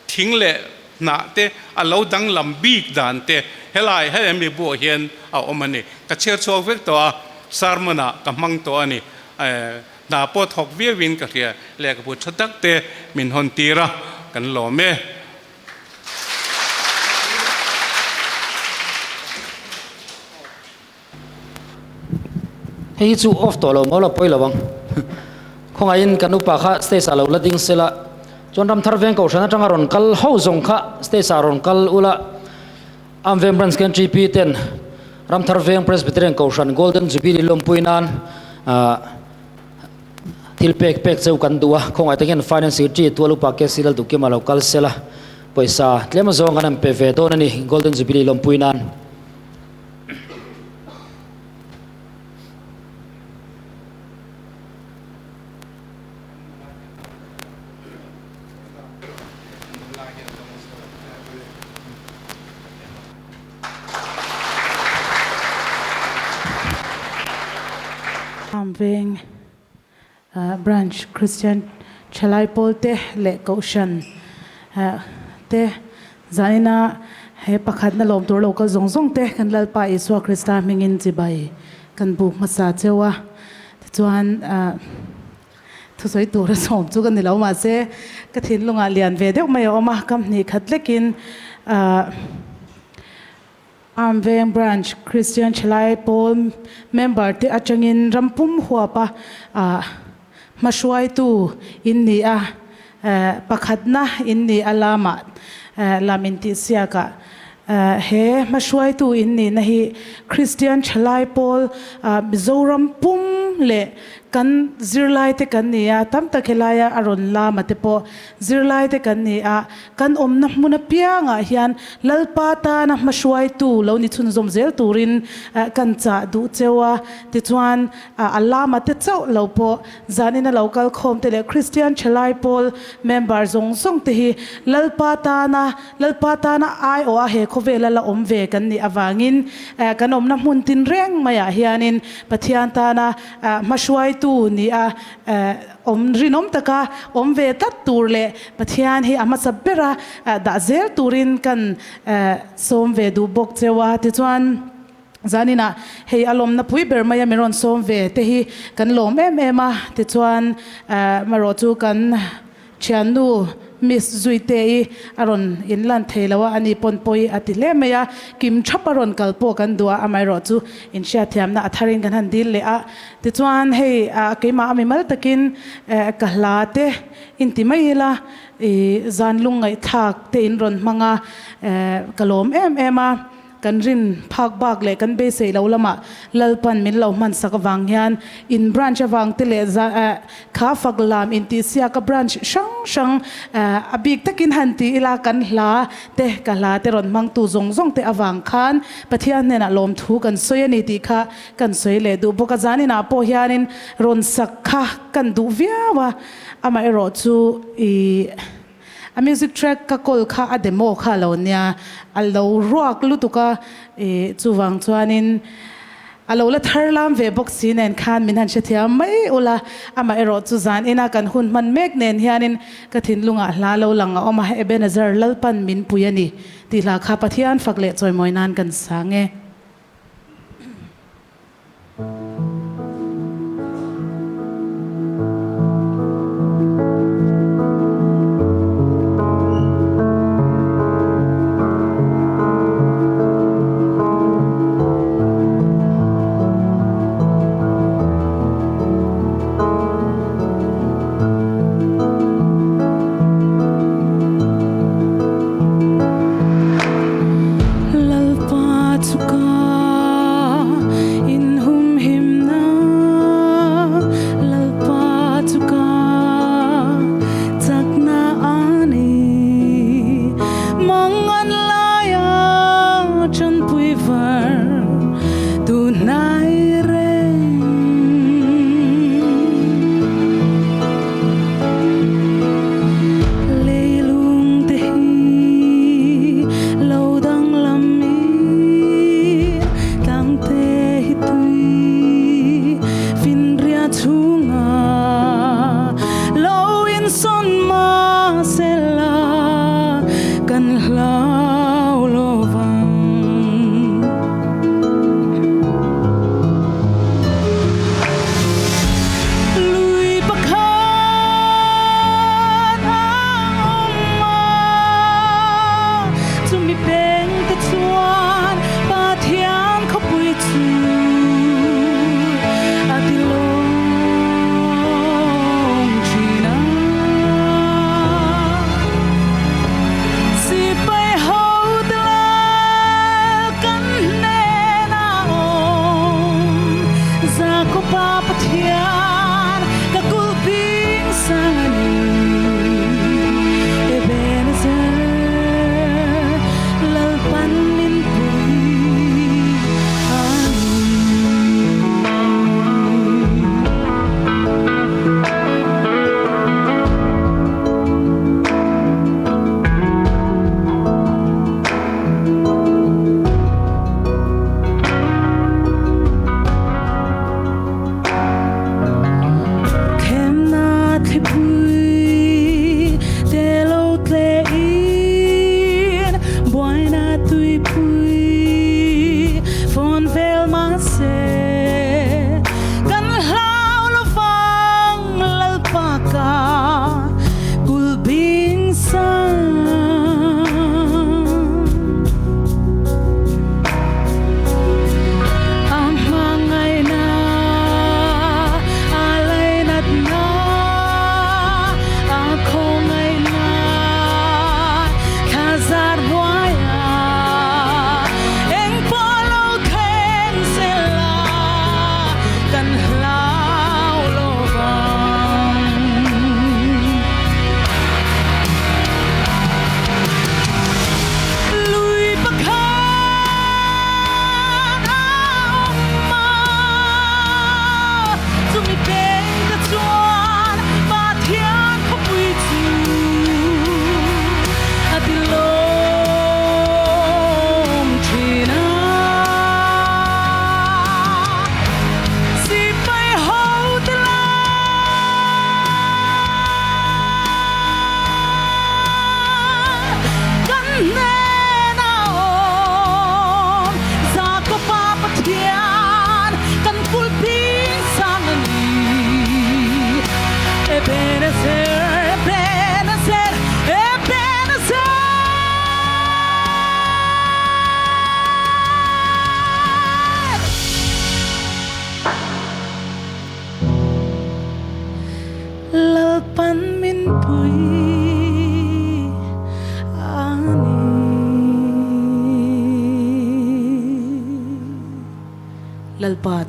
thing leh hnah te a lo danglam bik dan te helai hemi buah hian a awm a ni. Ka chhiar chhuak vek tawh a, sermon ah ka hmang tawh a ni. Hna pawh thawk viauin ka hria, lehkhabu tha tak te min hawn tir a, kan lawm e. Hei hi chu off tawh lo maw la pawi lo ang. Khawngaihin kan upa kha stage ah lo la ding sela, chuan Ramthar Veng Kohhran atanga rawn kal ho zawng kha stage ah rawn kal ula, Amveng Branch KNTP ten Ramthar Veng Presbyterian Kohhran Golden Jubilee lawmpui nan thil pek pek cheu kan duh a, khawngaih takin Finance Secretary Tual Upa KC Lalduhkima lo kal sela pawisa tlem azawng kan han pe ve dawn a ni Golden Jubilee lawmpui nan. Veng Branch Christian Thalai Pawl te leh Kohhran te zanin he pakhatna lawm tur lo kal zawng zawng te kan Lalpa Isua Krista hmingin chibai kan buk hmasa cheu a tichuan Thusawi tura sawm chu ka ni lo mahse ka thinlungah lian ve deuh mai a awm a, kam hnih khat lekin Arm Veng Branch Christian Thalai Pawl member te atangin ram pum huapa hmahruaitu in ni a, pakhatna in ni a lamah lam intihsiakah he hmahruaitu in nihna hi Christian Thalai Pawl Mizoram pum leh Kan zirlaite kan ni a, tam tak helaia a rawn lama te pawh zirlaite kan ni a, kan awmna hmun apiangah hian Lalpa tana hmahruaitu lo ni chhunzawm zel turin kan chah duh cheu a, tichuan a lama te chauh lo pawh zanina lo kal khawm te leh Kristian Thalai Pawl member zawng zawng te hi Lalpa tana Lalpa tana aiawha he khawvela la awm ve kan nih avangin kan awmna hmun tinreng maiah hianin Pathian tana Hmahruaitu ni a awm rinawm taka awm ve tlat tur leh Pathian hi a hmasa bera dah zel turin kan sawm ve duh bawk cheu a. Tichuan zaninah hei a lawmna pui ber maia min rawn sawm ve te hi kan lawm em em a. Tichuan marawh chu kan thiannu. Miss Zuite-i a rawn inlan thei lo a, ani pawn pawi a ti hle mai a, kim thap a rawn kal pawh kan duh a, amaherawh chu inhriatthiamna a tharin kan han dil leh a. Tichuan hei keimah a mimal takin ka hla te inti mai ila i zan lungngaihthlak te in rawn hmang a, ka lawm em em a. Kan rin phak bak leh kan beisei lo lamah Lalpan min lo hmansak avang hian in branch avang te leh kha fak lam intihsiaka branch hrang hrang a bik takin han ti ila kan hla te ka hla te rawn hmangtu zawng zawng te avang khan Pathian hnenah lawmthu kan sawi a ni tih kha kan sawi leh duh bawk a. Zaninah pawh hianin rawn sak kha kan duh viau a, amaherawh chu ih. A music track ka kawl kha a demo kha lo nia, a lo ruak lutuk a, ih chuvang chuanin a lo la thar lam ve bawk si nen khan min han hrethiam mai ula, amah erawh chu zan ina kan hun hman mek nen hianin ka thinlungah hla lo lang a awm a, Ebenezer Lalpan min pui a ni tih hla kha Pathian fak leh chawimawi nan kan sang e. Lalpa chu ka.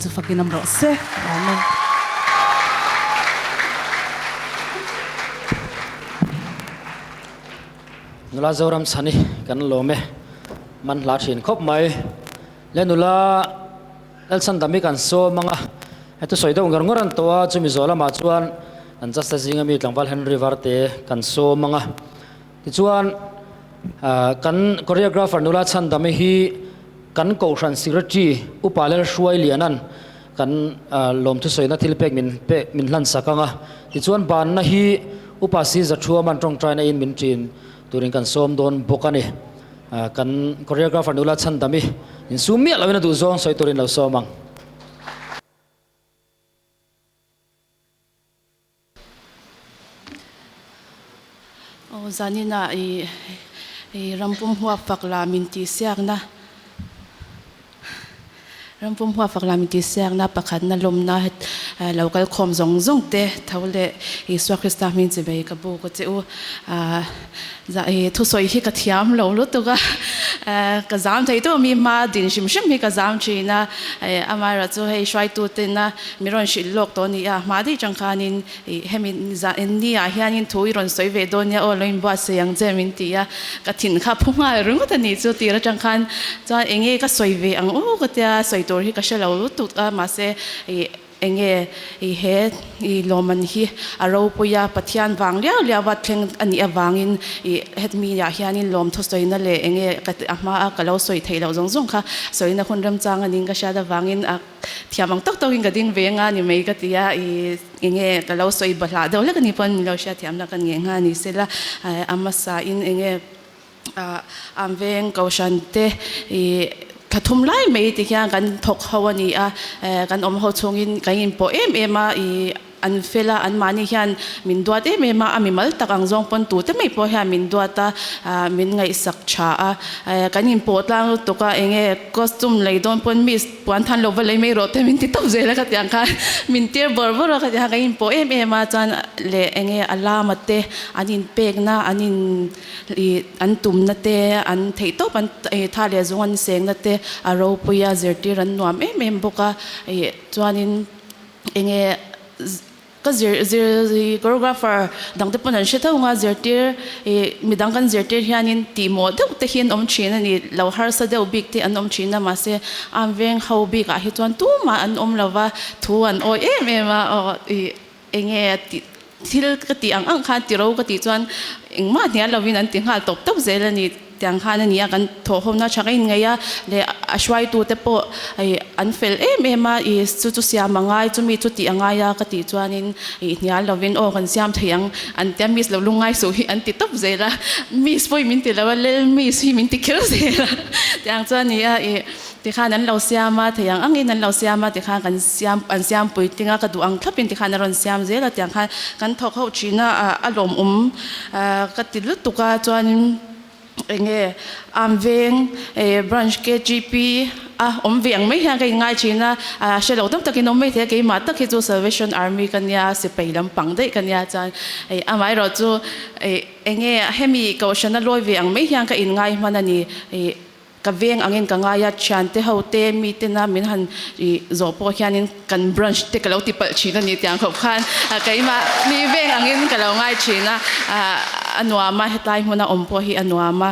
chu fakin awm rawh se. Amen. Nula Zoram chhani kan lawm e, man hla thin khawp mai. Le nula Lalchhandami kan sawm ang a, heti sawi deuh ngawr ngawr an tawh a, chumi zawh lamah chuan an Justice zinga mi tlangval Henry Varte kan sawm ang a. Tichuan kan choreographer nula Chhandami hi kan Kohhran Secretary Upa Lalhruai Lianan kan lawmthu sawina thil pek min pek min hlan sak ang a. Tichuan banna hi Upa Si Zathuaman tawngtaina in min ṭin turin kan sawm dawn bawk a ni. Kan choreographer nula Chhandami insum miah loin a duh zawng sawi turin lo sawm ang. Aw zaninah i i rampum huap fak la min tih siakna rampum huap fak la min tih siakna pakhatna lawmna lo kal khawm zawng zawng te tho leh Isua Krista hming chi bei ka buk a che u. I thusawi hi ka thiam lo lutuk a, ka zam thei tawh mi hma din hrim hrim hi ka zam thin a, amaherawh chu hei hruaitu tena mi rawn hrilh lawk tawh a ni a, hma daih chang khanin hemi ni ah hianin thu i rawn sawi ve dawn nia aw lo inbuatsaih ang che min ti a, ka thin kha phu nghal ringawt a ni chu tir atang khan chuan enge ka sawi ve ang aw ka tia sawi tur hi ka hre lo lutuk a mahse ih Enge i he i lawmman hi a ropui a, Pathian vang liau liau a thleng a nih avangin i hetmi ah hianin lawm thusawina leh enge ka a hma a ka lo sawi theih loh zawng zawng kha sawina hun remchang a ning ka hriat avangin a thiam ang tawk tawkin ka ding ve anga ni mai ka ti a, i enge ka lo sawi bahlah deuh hlek a nih pawn min lo hriatthiamna ka nge ngha ni sela a hmasa in enge An veng Kohhran te i thla thum lai mai ti hian kan thawk ho a ni a, kan awm ho chhungin kan inpawh em em a, i an fel a, anmahni hian min duat em em a, a mimal tak ang zawng pawn tute mai pawh hian min duat a, min ngaihsak tha a, kan inpawh tlang lutuk a, enge costume lei dawn pawn miss puan than lo va lei mai rawh te min ti tawp zel a ka tih ang khan min tir bawrh bawrh a ka tih ang khan kan inpawh em em a, chuan leh enge alarm a te an inpekna an in. I an tumna te, an theih tawp an tha leh zawng an sengna te a ropui a, zirtir an nuam em em bawk a. I chuanin enge ka zir zir choreographer dang te pawn an hre tho ang a, zirtir i midang kan zirtir hianin tihmawh deuh te hi an awm thin a ni, lo harsa deuh bik te an awm thin a, mahse an veng ho bikah hi chuan tumah an awm lo va, thu an awi em em a, aw i Enge tih thil ka tih ang ang khan tiro ka tih chuan engmah hnial lovin an ti nghal tawp tawp zel a ni tiang khan a ni a, kan thawhhawmna tha ka inngaih a leh a hruaitute pawh ih an fel em em a, ih chu chu siam a ngai chumi chu tih a ngai a ka tih chuanin ih hnial lovin aw kan siam thei ang an tia miss lo lungngai suh hi an ti tawp zel a, miss pawhin min ti lo a lel miss hi min ti kher zel a tiang chuan a ni a ih. Tikhan an lo siam a, thei ang angin an lo siam a, tikhan kan siam an siam puitling a, ka duh ang thlapin tikhan a rawn siam zel a, tiang khan kan thawk ho thin a, a lawmawm ka ti lutuk a, chuanin eng nge Am Veng branch KGP a awm ve ang mai hian ka inngai thin a, hre lo tam takin awm mai thei a, keimah tak hi chu Salvation Army ka nia, sipai lampang daih ka nia, chuan amaherawh chu eng nge hemi kohhrana lawi ve ang mai hian ka inngai hman a ni. Ka veng angin ka ngai a, thiante ho te, mi tena min han ih zawh pawh hianin kan branch te ka lo ti palh thin a ni tiang khawp khan keimah mi veng angin ka lo ngai thin a, a nuam a, hetlai hmuna awm pawh hi a nuam a,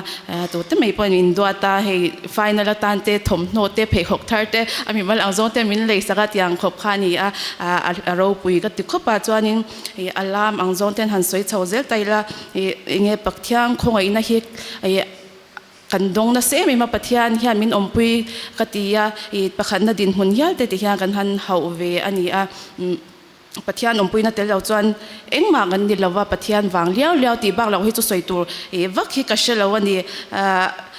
tute mai pawhin min duat a, hei final atan te thawmhnaw te pheikhawk thar te a mimal ang zawng te min lei sak a tiang khawp kha a ni a, a ropui ka ti khawp a, chuanin ih alarm ang zawng ten han sawi chho zel ta ila ih enge Pathian khawngaihna hi ih Kan dawng nasa em em a, Pathian hian min awmpui ka ti a, i pakhatna dinhmun hial te ti hian kan han hauh ve a ni a. Pathian awmpuina tel lo chuan engmah kan ni lo va, Pathian vang liau liau tih bak loh hi chu sawi tur vak hi ka hre lo a ni.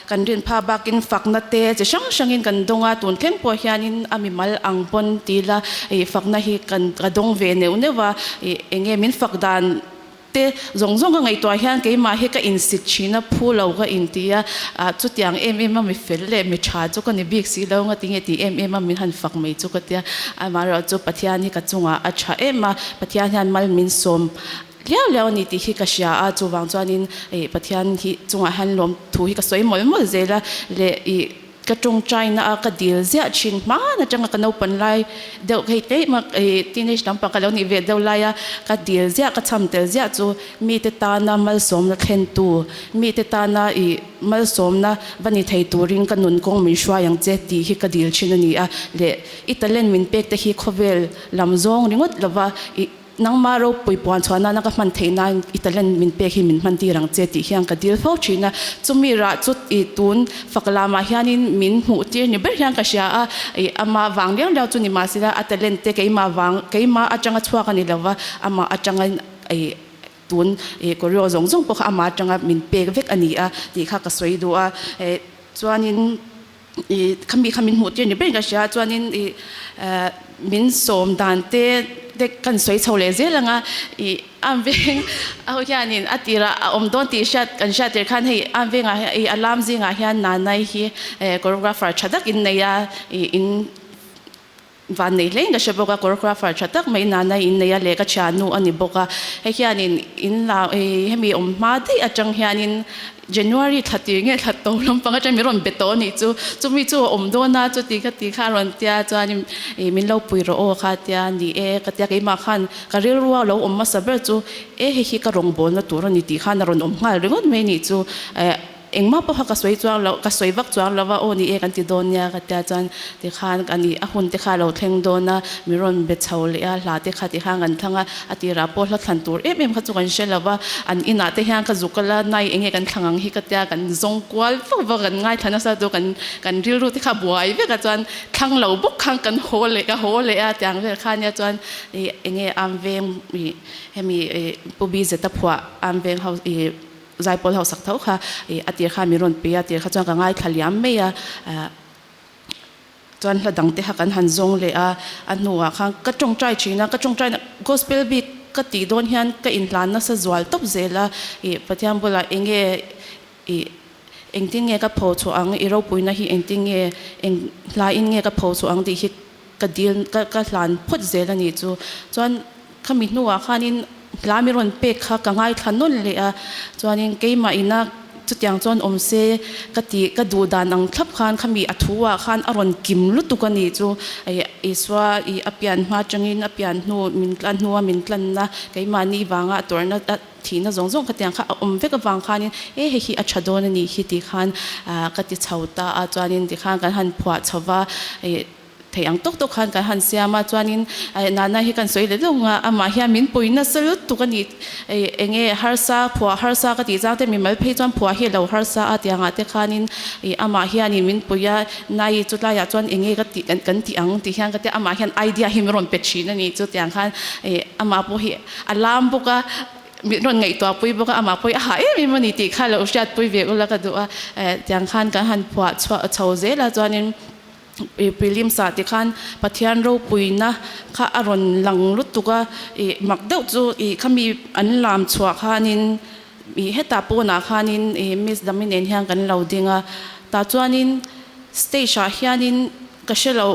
Kan rin phak bakin fakna te chi hrang hrangin kan dawng a, tun thleng pawh hianin a mimal ang pawn ti ila fakna hi kan ka dawng ve neuh neuh a, eng nge min fak dan Te zawng zawng ka ngaihtuah hian keimah hi ka insit thin a, phu lo ka inti a, ah chutiang em em a mi fel leh mi tha chu ka ni bik si lo nga tinge tih em em a min han fak mai chu ka tia, amaherawh chu Pathian hi ka chungah a tha em a, Pathian hian mal min sawm liau liau a ni tih hi ka hria a, chuvang chuanin ih Pathian hi chungah hian lawmthu hi ka sawi mawlh mawlh zel a leh ih. Ka tawngtaina a ka dil ziah thin hman atanga ka naupan lai deuh hei tlem a teenage lampang ka lo nih ve deuh laia ka dil ziah ka cham tel ziah chu mite tana malsawmna thlentu mite tana ih malsawmna va ni thei turin ka nun kawng min hruai ang che tih hi ka dil thin a ni a leh i talent min pek te hi khawvel lam zawng ringawt lova ih Nangmah ropui puan chhuah nana ka hman theih nan i talent min pek hi min hman tir ang che tih hian ka dil fo thin a. Chumi rah chu i tun fak lamah hianin min hmuh tir ni ber hian ka hria a, i amah vang liau liau chu ni mahsela a talent te keimah vang keimah atanga chhuak a ni lova, amah atanga i tun i choreo zawng zawng pawh kha amah atanga min pek vek a ni a tih kha ka sawi duh a. Chuanin. I khami kha min hmuh tir ni ber in ka hria chuanin i min sawm dan te te kan sawi chho leh zel ang a i am veng ho hianin a tirah a awm dawn tih hriat kan hriat tir khan hei am vengah hian i alarm zingah hian nanai hi choreographer tha tak in nei a i in Van nei hlein ka hre bawk a, choreographer tha tak mai nana in nei a leh ka thiannu a ni bawk a, hei hianin in la hemi awm hma daih atang hianin January thla tir nge thla to lampang atang min rawn be tawh a nih chu, chumi chu a awm dawn a chuti ka ti kha a rawn tia chuanin ih min lo pui rawh aw kha tia ni e ka tia keimah khan ka rilrua lo awm hmasa ber chu e hei hi ka rawngbawlna tur a ni tih khan a rawn awm nghal ringawt mai a nih chu eh. Engmah pawh kha ka sawi chuang loh, ka sawi vak chuang lo va, aw ni e kan ti dawn nia ka tia chuan tikhan ka ni a hun te kha a lo thleng dawn a, mi rawn be chho leh a, hla te kha tikhan kan thlang a, a tirah pawh hla thlan tur em em kha chu kan hre lo va, an inah te hian ka zuk a la nai eng nge kan thlang ang hi ka tia kan zawng kual vak vak kan ngaithla nasa chu kan kan rilru te kha buai vek a chuan thlang lo bawk khan kan haw leh ka haw leh a tiang vel kha nia chuan ih eng nge am veng ih hemi ih Pu Bizeta phuah am veng ho ih. Zaipawl hausak tho kha ih a tir khan min rawn pe a, tir kha chuan ka ngaithla liam mai a, chuan hla dang te kha kan han zawng leh a, a hnuah khan ka tawngtai thin a, ka tawngtai na gospel bik ka tih dawn hian ka inhlan nasa zual tawp zel a, ih Pathian bulah eng nge ih engtin nge ka pho chhuah ang, i ropuina hi engtin nge eng hlain nge ka pho chhuah ang tih hi ka dil ka ka hlan phawt zel a nih chu, chuan khami hnuah khanin hla mi rawn pek kha ka ngaithla nawn leh a, chuanin keimah ina chutiang chuan awm se ka tih ka duh dan ang thlap khan khami a thu ah khan a rawn kim lutuk a nih chu, Isua ih a pian hma atangin a pian hnu min tlan hnua min tlanna keimahni vanga a tawrhna a thihna zawng zawng khatiang kha a awm vek avang khanin e hei hi a tha dawn a nih hi tih khan ka ti chho ta a, chuanin tikhan kan han phuah chho va ih. Thei ang tawk tawk khan kan han siam a, chuanin Nana hi kan sawi leh lawng a, amah hian min pui nasa lutuk a ni, eng nge harsa phuah harsa ka tih chang te mimal phei chuan phuah hi a lo harsa a tiangah te khanin amah hianin min pui a, nai chu tlaiah chuan eng nge ka tih kan tih ang tih hian ka tia amah hian idea hi min rawn pe thin a ni, chutiang khan amah pawh hi a lam bawk a. Min rawn ngaihtuah pui bawk a, amah pawh hi a hah em em a ni tih kha lo hriat pui ve ula ka duh a, tiang khan kan han phuah chhuah chho zel a chuanin ih prelims ah tikhan Pathian ropuina kha a rawn lang lutuk a, ih mak deuh chu ih khami an lam chhuah khanin ih hetah pawnah khanin ih Miss Dami nen hian kan lo ding a, tah chuanin stage ah hianin ka hre loh.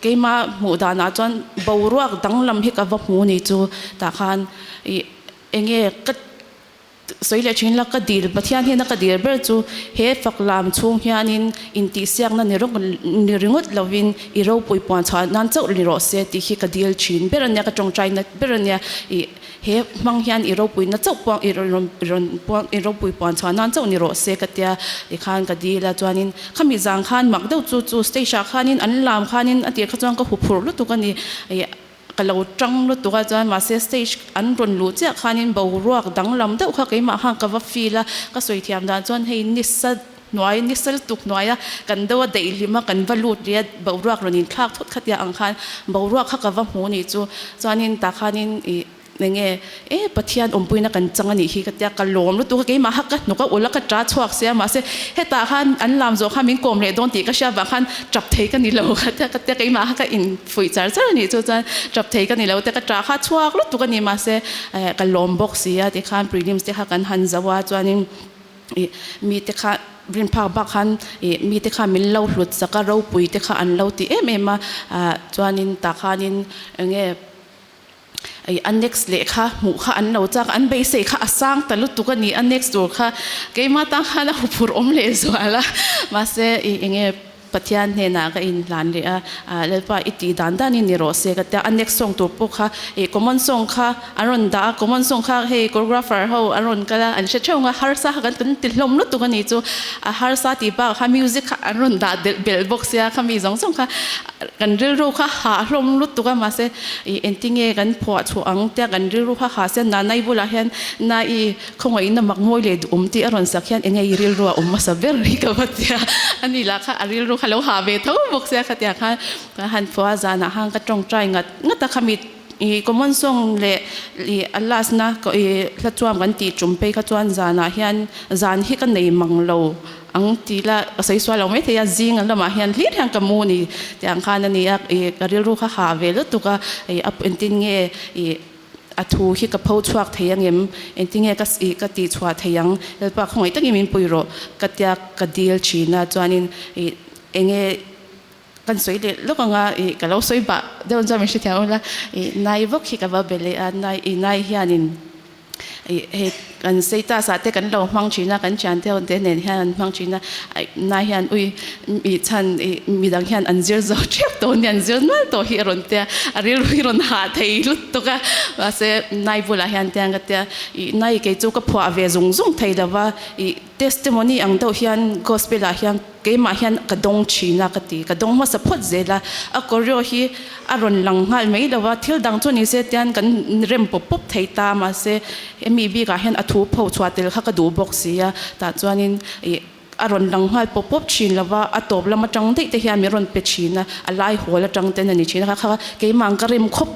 Keimah hmuh danah chuan boruak danglam hi ka va hmu ni chu tah khan ih eng nge ka sawi leh thin la ka dil Pathian hian a ka dil ber chu he fak lam chhung hianin intihsiakna ni rawk ni ringawt lovin i ropui puan chhuah nan chauh ni rawh se tih hi ka dil thin ber a nia ka tawngtai nat ber a nia ih He hmang hian i ropuina chauh puang i rawn rawn puang i ropui puan chhuah nan chauh ni rawh se ka tia tikhan ka dil a chuanin khami zang khan mak deuh chu chu stage ah khanin an lam khanin a tir kha chuan ka huphurh lutuk a ni ih ka lo tang lutuk a chuan mahse stage an rawn luh chiah khanin boruak danglam deuh kha keimah khan ka va feel a ka sawi thiam dan chuan hei nisa hnuai ni sel tuk hnuaia kan deuh a daih hlim a kan va lut leh a boruak rawn inthlak thut kha tia ang khan boruak kha ka va hmu nih chu chuanin tah khanin ih eng nge e Pathian awmpuina kan chang a nih hi ka tia ka lawm lutuk a keimah kha ka hnuk a ulh a ka ta chhuak sia mahse hetah khan an lam zawh khan min kawm leh dawn tih ka hria vang khan tap thei ka ni lo ka tia ka tia keimah kha ka infuih char char a nih chu chuan tap thei ka ni lo te ka ta kha chhuak lutuk a ni mahse ka lawm bawk si a tikhan prelims te kha kan han zo a chuanin Ih mite kha rin phak bak khan ih mite kha min lo hlut sak a, ropui te kha an lo ti em em a, ah chuanin tah khanin eng nge ih a next leh kha hmuh kha an lo chak a, an beisei kha a sang ta lutuk a ni a next tur kha keimah tang khan a huphurh awm leh zual a, mahse ih eng nge. Pathian hnenah ka inhlan leh a, Lalpa i tih dan danin ni rawh se ka tia, a next song tur pawh kha ih common song kha an rawn dah a, common song kha hei choreographer ho an rawn kal a, an hre theuh ang a, harsa kha kan kan ti hlawm lutuk a nih chu, a harsa tih bakah khan music kha an rawn dah delh belh bawk sia, khami zawng zawng kha kan rilru kha hah hlawm lutuk a, mahse ih engtinge kan phuah chhuah ang tia kan rilru kha hah sia, Nanai bulah hian Nai Khawngaihna mak mawi leh duhawm tih a rawn sak hian enge i rilru a awm hmasa ber hi ka va tia, ani lah kha a rilru kha lo hah ve tho bawk sia khatiang khan ka han phuah a, zanah khan ka tawngtai ngat ngat a khami ih common song leh ih a last na ih hla chuam kan tih tum phei kha chuan zanah hian zan hi ka nei mang lo ang tih la ka sawi sual lo maithei a, zing lamah hian hlir hian ka mu ni tiang khan a ni a, ih ka rilru kha hah ve lutuk a, ih a engtin nge ih. A thu hi ka pho chhuak thei angem? Engtinge ka ih ka tih chhuah thei ang? Lalpa khawngaih takin min pui rawh ka tia ka dil thin a, chuanin ih enge kan sawi leh lawk anga ih ka lo sawi bah deuh chuan min hrethiam ula ih nai vawk hi ka va be leh a, nai ih nai hianin ih hei kan status ah te kan lo hmang thin a, kan thiante ho te nen hian an hmang thin a, nai hian ui ih chhan ih midang hian an zir zo tep tawh nia an zir nual tawh hi a rawn tia a rilru hi rawn hah thei lutuk a mahse nai bulah hian tiang ka tia ih nai kei chu ka phuah ve zung zung thei lova ih testimony ang deuh hian gospel ah hian keimah hian ka dawng thin a ka ti ka dawng hmasa phawt zel a a choreo hi a rawn lang nghal mai lova thil dang chu ni se tian kan rem pawp pawp thei ta mahse hemi bikah hian a thu pho chhuah tel kha ka duh bawk si a tah chuanin ih A rawn lang nghal pawp pawp thin lo va, a tawp lam atang daih te hian min rawn pe thin a, a lai hawl atang ten a ni thin a, kha kha keimah ka rem khawp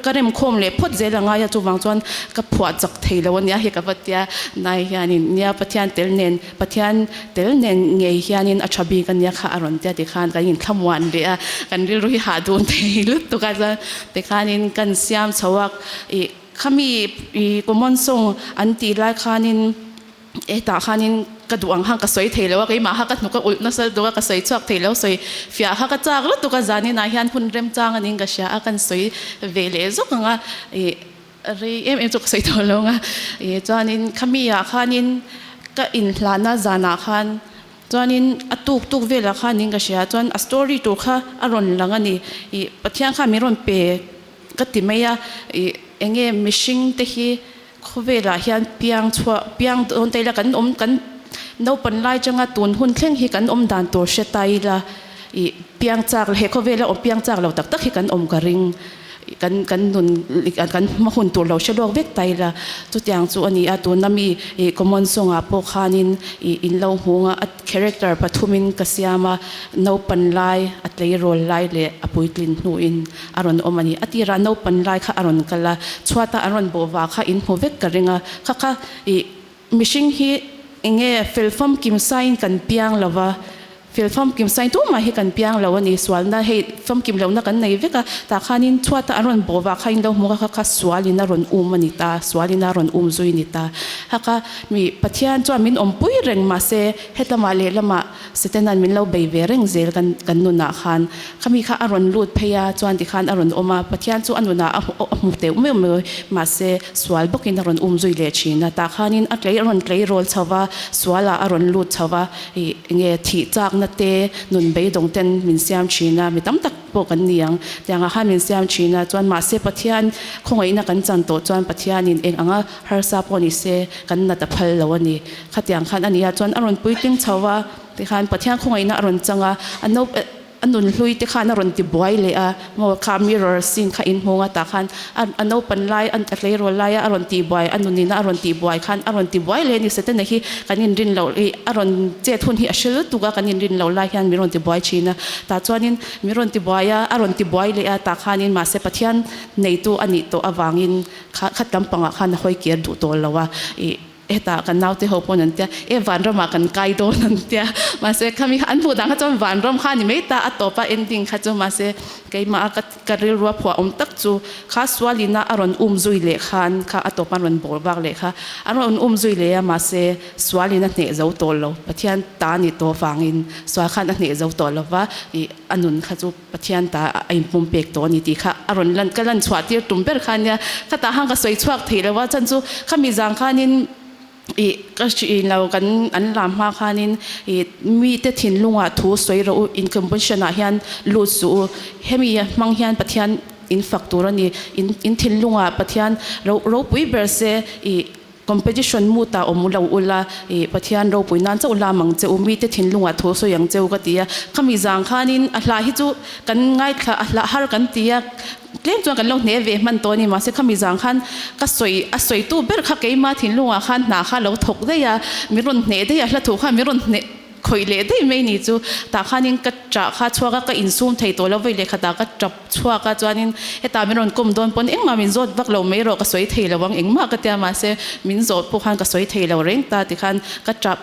ka rem khawm leh phawt zel a ngai a, chuvang chuan ka phuah chak thei lo a nia hi ka va tia, nai hianin nia Pathian tel nen Pathian tel nen ngei hianin a tha bik a nia kha a rawn tia tikhan kan inthlamuan leh a, kan rilru hi hah dun thei lutuk a chuan tikhanin kan siam chho a, ih khami ih common song an tih lai khanin. Hetah khanin ka duh ang khan ka sawi thei lo a, keimah kha ka hnuk a ulh nasa lutuk a, ka sawi chhuak thei lo, sawi fiah kha ka chak lutuk a, zaninah hian hun remchang a niin ka hria a, kan sawi ve leh zawk ang a, ih rei em em chu ka sawi tawh lo ang a, ih chuanin khami ah khanin ka inhlahna zanah khan chuanin a tuk tuk velah khan niin ka hria a, chuan a story tur kha a rawn lang a ni, ih Pathian khan min rawn pe ka ti mai a, ih enge mihring te hi Khawvelah hian piang chhuah piang dawn ta ila kan awm kan naupan lai changa tun hun thleng hi kan awm dan tur hre ta ila ih piang chak he khawvela awm piang chak lo tak tak hi kan awm ka ring kan kan nun kan hma hun tur lo hre lawk vek ta ila chutiang chu a ni a tuna mi ih common song ah pawh khanin ih in lo hmung a a character pathumin ka siam a naupan lai a tleirawl lai leh a puitlin hnuin a rawn awm a ni. A tirah naupan lai kha a rawn kal a, chhuata an rawn bawh vah kha in hmu vek ka ring a, kha kha ih mihring hi enge fel famkim sain kan piang lo va, fel famkim sain tumah hi kan piang lo a ni, sualna hei famkim lohna kan nei vek a, tah khanin chhuata an rawn bawh vah kha in lo hmu a, kha kha sualin a rawn um a ni ta, sualin a rawn um zui a ni ta. Kha kha mi Pathian chuan min awmpui reng mahse hetlama lehlamah Setanan min lo bei ve reng zel kan kan nunah khan. Khami kha a rawn lut phei a, chuan tikhan a rawn awm a, Pathian chu a nunah a a hmu teuh meuh meuh mahse sual bawkin a rawn um zui leh thin a, tah khanin a tlei a rawn tlei rawl chho va, sualah a rawn lut chho va, ih enge thih chakna te nun beidawng ten min siam thin a, mi tam tak pawh kan ni ang tiangah khan min siam thin a, chuan mahse Pathian khawngaihna kan chan tawh chuan Pathianin eng anga harsa pawh ni se kan nat a phal lo a ni. Khatiang khan a ni a, chuan a rawn puitling chho a, tikhan Pathian khawngaihna a rawn chang a, a no a nun hlui te khan a rawn ti buai leh a, maw kha mirror scene kha in hmung a tah khan a a naupan lai a tleirawl lai a a rawn tih buai a nunin a rawn tih buai khan a rawn ti buai leh a ni Setana hi kan inrin loh ih a rawn chet hun hi a hre lutuk a kan inrin loh lai hian min rawn ti buai thin a, tah chuanin min rawn ti buai a, a rawn ti buai leh a tah khanin mahse Pathian neitu a nih tawh avangin kha khat lampangah khan a hawi kir duh tawh lo a ih. Hetah kan naute ho pawn an tia, e vanramah kan kai dawn an tia. Mahse khami kha an hmuh dan kha chuan vanram kha a ni mai ta, a tawpa ending kha chu mahse keimah a ka rilru a phuah awm tak chu kha sualina a rawn um zui leh khan kha a tawpa an rawn bawl vak leh kha an rawn um zui leh a mahse sualin a hneh zo tawh lo, Pathian ta ni tawh vangin sual khan a hneh zo tawh lo va ih a nun kha chu Pathian ta a inpum pek tawh a ni tih kha a rawn lan ka lan chhuah tir tum ber kha ania khatah khan ka sawi chhuak thei lo a chan chu khami zang khanin Ih ka hrilh lo kan an lam hma khanin ih mite thinlungah thu sawi rawh u in competition ah hian lut suh u hemi hmang hian Pathian in fak tur a ni in in thinlungah Pathian ro ropui ber se ih competition mood ah awm lo ula ih Pathian ropui nan chauh lam ang che u mite thinlungah thu sawi ang che u ka ti a khami zang khanin a hla hi chu kan ngaithla a hla har kan ti a. Tlem chuan kan lo hne ve hman tawh a ni, mahse khami zang khan ka sawi a sawitu ber kha keima thinlungah khan hna kha lo thawk daih a, min rawn hne daih a, hla thu khan min rawn hne khawih leh daih mai ni chu tah khanin ka ṭah kha chhuak a, ka insum thei tawh lo vei leh khatah ka ṭap chhuak a, chuanin hetah min rawn kawm dawn pawn engmah min zawt vak lo mai rawh ka sawi thei lo ang engmah ka tia mahse min zawh pawh khan ka sawi thei lo reng ta tikhan ka ṭap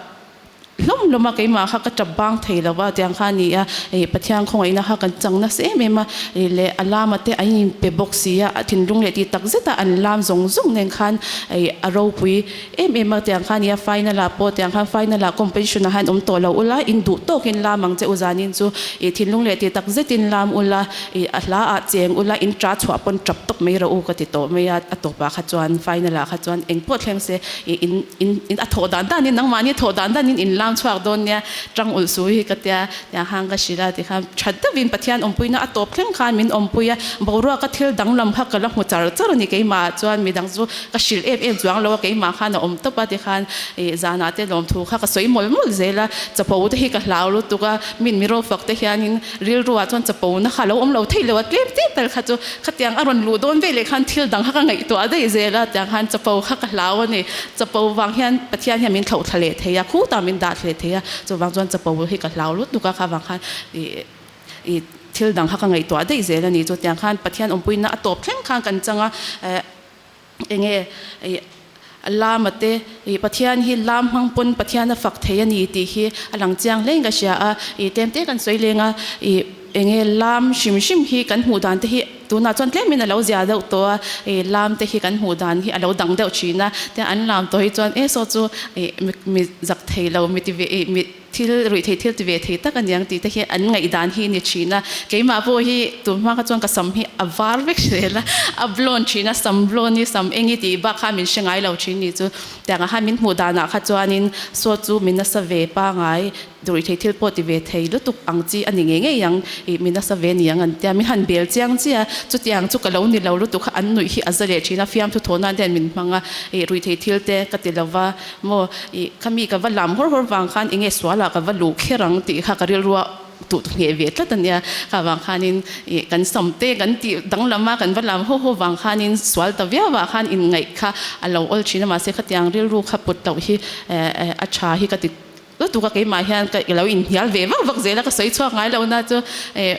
Hlawm hlawm a keimah kha ka tap bang thei lo va tiang kha a ni a, ih Pathian khawngaihna kha kan chang nasa em em a, ih leh a lama te an inpe bawk si a, a thinlung leh tih tak zet a an lam zawng zawng nen khan ih a ropui em em a tiang kha a ni a, final ah pawh tiang khan final ah competition ah hian awm tawh lo ula in duh tawkin lam ang che u zanin chu ih thinlung leh tih tak zetin lam ula ih a hla ah cheng ula in ta chhuah pawn tap tawp mai rawh u ka ti tawh mai a, a tawpah kha chuan final ah kha chuan engpawh thleng se ih in In in a thawh dan danin nangmahni thawh dan danin in lam chhuak dawn nia, tang ulh su hi ka tia, tiang khan ka hrilh a tikhan that deuhin Pathian awmpuina a tawp thleng khan min awmpui a, boruaka thil danglam kha ka la hmu char char a ni keimah ah chuan midang chu ka hrilh em em chuang lo a keimah khan a awm tawp a tikhan ih zanah te lawmthu kha ka sawi mawlh mawlh zel a, chapo te hi ka hlau lutuk a, min mi rawfak te hianin Rilru ah chuan chapo na kha lo awm lo theih lo a tlem tlem tal kha chu khatiang a rawn luh dawn veleh khan thil dang kha ka ngaihtuah daih zel a tiang khan chapo kha ka hlau a ni. Chapo vang hian Pathian hian min thlauh thla leh thei a, khutah min dah thleh thei a, chuvang chuan chapo hi ka hlau lutuk a kha vang khan ih ih thil dang kha ka ngaihtuah daih zel a ni. Chu tiang khan Pathian awmpuina a tawp thleng khan kan chang a eh Enge ih Lama te ih Pathian hi lam hmang pawn Pathian a fak thei a ni tih hi a lang chiang hle in ka hria a, ih tlem te kan sawi leng a, ih enge lam hrim hrim hi kan hmuh dan te hi tunah chuan tlem in a lo zia deuh tawh a, ih lam te hi kan hmuh dan hi a lo dang deuh thin a, tiang an lam tawh hi chuan e saw chu ih mi zak thei lo mi ti ve ih mi. Thil ruih thei thil ti ve thei tak aniang tih te hi an ngaihdan hi ni thin a, keimah pawh hi tun hma kha chuan ka sam hi a var vek zel a, a blonde thin a, sam blonde hi sam eng i tih bak kha min hre ngai lo thin ni chu, tiang ah khan min hmuh danah kha chuanin saw chu min nasa ve pangai ruih thei thil pawh ti ve thei lutuk ang chi a ni ngei ngei ang ih min nasa ve niang an tia, min han bel chiang chiah a, chutiang chu ka lo ni lo lutuk kha an nuih hi a za leh thin a, fiamthu thaw nan te hian min hmang a, ih ruih thei thil te ka ti lo va. Maw, ih, khami ka va lam hawr hawr vang khan enge sualah ka va luh kher ang tih kha ka rilrua tuh ngheh ve tlat a nia. Kha vang khanin ih kan sam te kan tih danglam a, kan va lam haw haw vang khanin sual ta viau ah khan inngaih kha a lo awl thin a, mahse khatiang rilru kha put loh hi a tha hi ka ti lutuk a, keimah hian ka lo inhnial ve vak vak zel a, ka sawi chhuak ngai lo na chu ih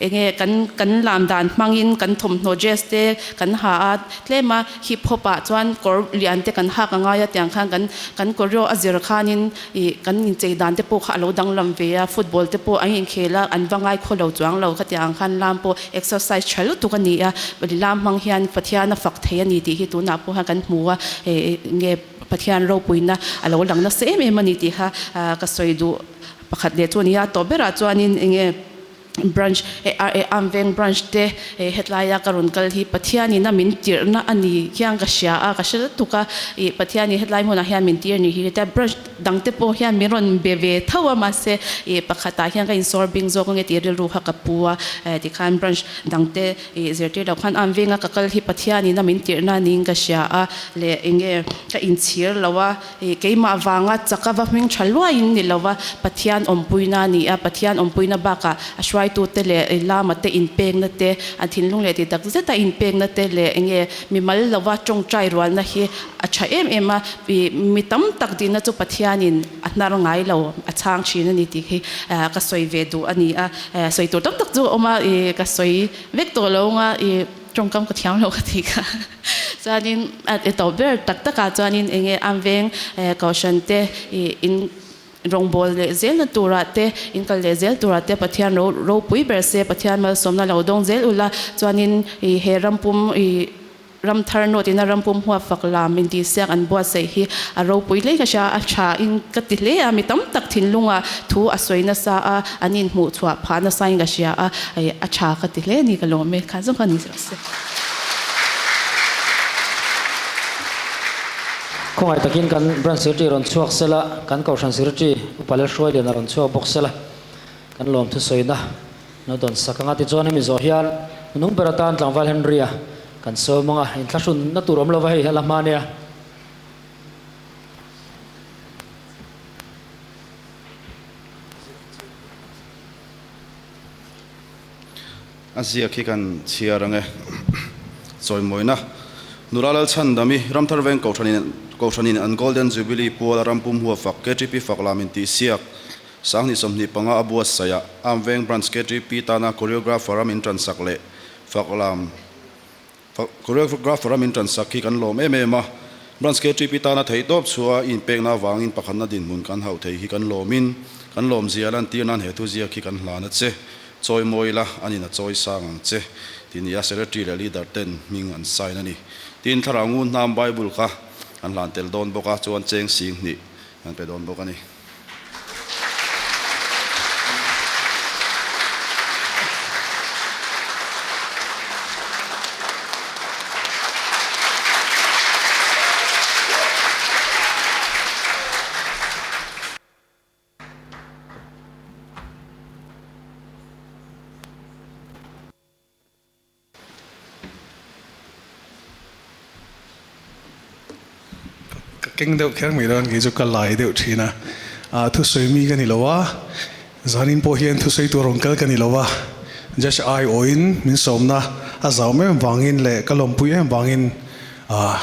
Enge kan kan lam dan hmangin kan thawmhnaw dress te kan ha a, tlem a hip hop ah chuan kawr lian te kan hak a ngai a tiang khan kan kan choreo a zir khanin ih kan inchei dan te pawh kha a lo danglam ve a, football te pawh an inkhel a an va ngai khaw lo chuang lo khatiang ang khan lam pawh exercise tha lutuk a ni a, lam hmang hian Pathian a fak thei a ni tih hi tunah pawh hian kan hmu a, enge Pathian ropuina a lo lang nasa em em a ni tih kha ka sawi duh pakhat leh chu a ni a, tawp berah chuanin enge. Branch eh Amveng Branch te eh hetlaia ka rawn kal hi Pathianin a min tirhna a ni hian ka hria a, ka hre lutuk a, ih Pathianin hetlai hmunah hian min tir ni hi tia branch dang te pawh hian min rawn be ve tho a mahse ih pakhatah hian ka insawr bing zawk ange tih rilru kha ka pu a, eh tikhan branch dang te ih zirtir loh khan Amvenga ka kal hi Pathianin a min tirhna niin ka hria a leh enge ka inchhir lo a. Ih, keimah vanga chaka va hming tha luaiin ni lova Pathian awmpuina a ni a, Pathian awmpuina bakah a hruaitute leh lama te inpekna te, an thinlung leh ti tak zeta inpekna te leh enge mimal lova tawngtai rualna hi a tha em em a, ih, mi tam tak dihna chu Pathianin a hnar ngai lo, a chhang thin a ni tih hi ka sawi ve duh a ni a, sawi tur tam tak chu a awm a, ih, ka sawi vek tawh lo anga, ih. Tawngkam ka thiam lo ka ti kha. Chuanin a to ber tak takah chuanin enge an veng kohhran te ih in rawngbâwl leh zelna turah te in kal leh zel turah te Pathian ro ropui ber se Pathian malsawmna lo dawng zel ula chuanin ih he rampum ih ram thar nawt ina rampum huap fak lam intihsiak an buatsaih hi a ropui hle ka hria a tha in ka ti hle a mi tam tak thinlungah thu a sawi nasa a an inhmuh chhuah phah nasa in ka hria a a tha ka ti hle a ni ka lawm e kha zawng kha ni rawh se. Khawngaih takin kan Branch Secretary rawn chhuak sela, kan Kohhran Secretary Upa Lalhruailiana rawn chhuak bawk sela, kan lawmthu sawina lo dawn sak anga tichuan hemi zawh hian nung ber atan tlangval Henry-a kan sawm anga inthlahrunna tur awm lova hei a la hma nia. A ziak hi kan chhiar ang e. Chawimawina, Nula Lalchhandami, Ramthar Veng Kohhranin Kohhranin an Golden Jubilee puala rampum hua fak KTP fak lam intihsiak Sanghnih 25 a buatsaih ah Amveng Branch KTP tana Choreographer a min tansak leh fak lam Choreographer a min tansak hi kan lawm em em a, Branch KTP tana theihtawp chhuah a inpekna avangin pakhatna dinhmun kan hauh thei hi kan lawmin kan lawmzia lantir nan he thuziak hi kan hlan a che. Chawimawi la, anin a chawi sang ang che tih nia Secretary leh Leader ten hming an sign a ni. Tin, Thlarau Ngun Hnam Bible kha an hlan tel dawn bawk a, chuan cheng sing hnih an pe dawn bawk a ni. Ka keng deuh kher mai dawn kei chu ka lai deuh thin a, ah thusawi mi ka ni lo a, zanin pawh hian thusawi tur rawn kal ka ni lo a, just ai awhin min sawmna a zau em vangin leh ka lawmpui em vangin ah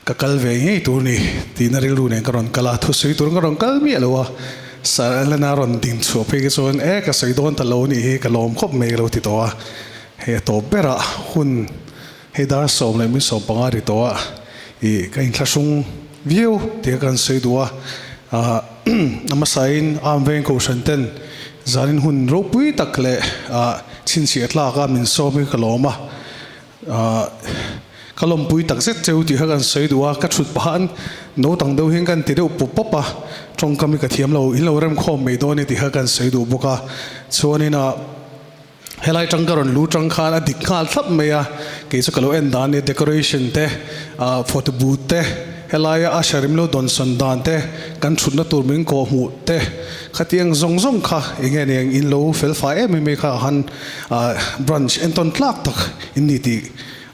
ka kal ve ngei tur ni tihna rilru nen ka rawn kal a, thusawi tur ka rawn kal miah lo a, Sir Elena rawn ding chhuah phei kha chuan e ka sawi dawn ta lo nih hi ka lawm khawp mai ka lo ti tawh a, hei a tawp berah hun hei dar 15 ri tawh a ih ka inthlahrung viau tih kha kan sawi duh a, ah a hmasain Arm Veng Kohhran ten zanin hun ropui tak leh ah chhinchhiah tlak a min sawm hi ka lawm a. Ka lawmpui tak zet cheu tih kha kan sawi duh a, ka thut pahan nautang deuh hian kan ti deuh pawp pawp a, tawngkam hi ka thiam lo, in lo remkhawm mai dawn e tih kha kan sawi duh bawk a. Chuanin a helai tang ka rawn lu tang khan a dik nghal thlap mai a, kei chu ka lo en dan nia decoration te, photo booth te, helaia usher in lo dawnsawn dan te, kan thutna tur min kawhhmuh te, khatiang zawng zawng kha eng nge niang in lo fel fai em em mai kha han Branch entawn tlak tak in ni tih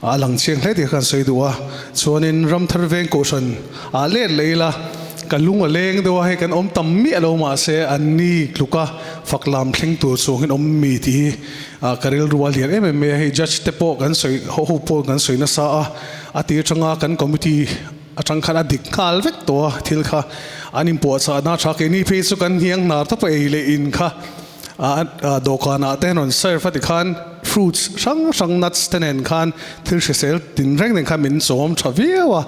a lang chiang hle tih kha kan sawi duh a. Chuanin Ramthar Veng Kohhran ah let leh ila ka lung a leng deuh a, hei kan awm tam miah lo mahse an ni tluka fak lam thleng tur chuang hian awm mi tih hi ka rilru a lian em em mai a. Hei Judge te pawh kan sawi ho ho pawh kan sawi nasa a, a tir atanga kan committee atang khan a dik nghal vek tawh a thil kha an inpuahchahna tha keini phei chu kan hniang hnar tawp a ei leh in kha. A dawhkanah te rawn serve a tikhan fruits hrang hrang nuts te nen khan thil hrisel tin reng nen khan min chawm tha viau a,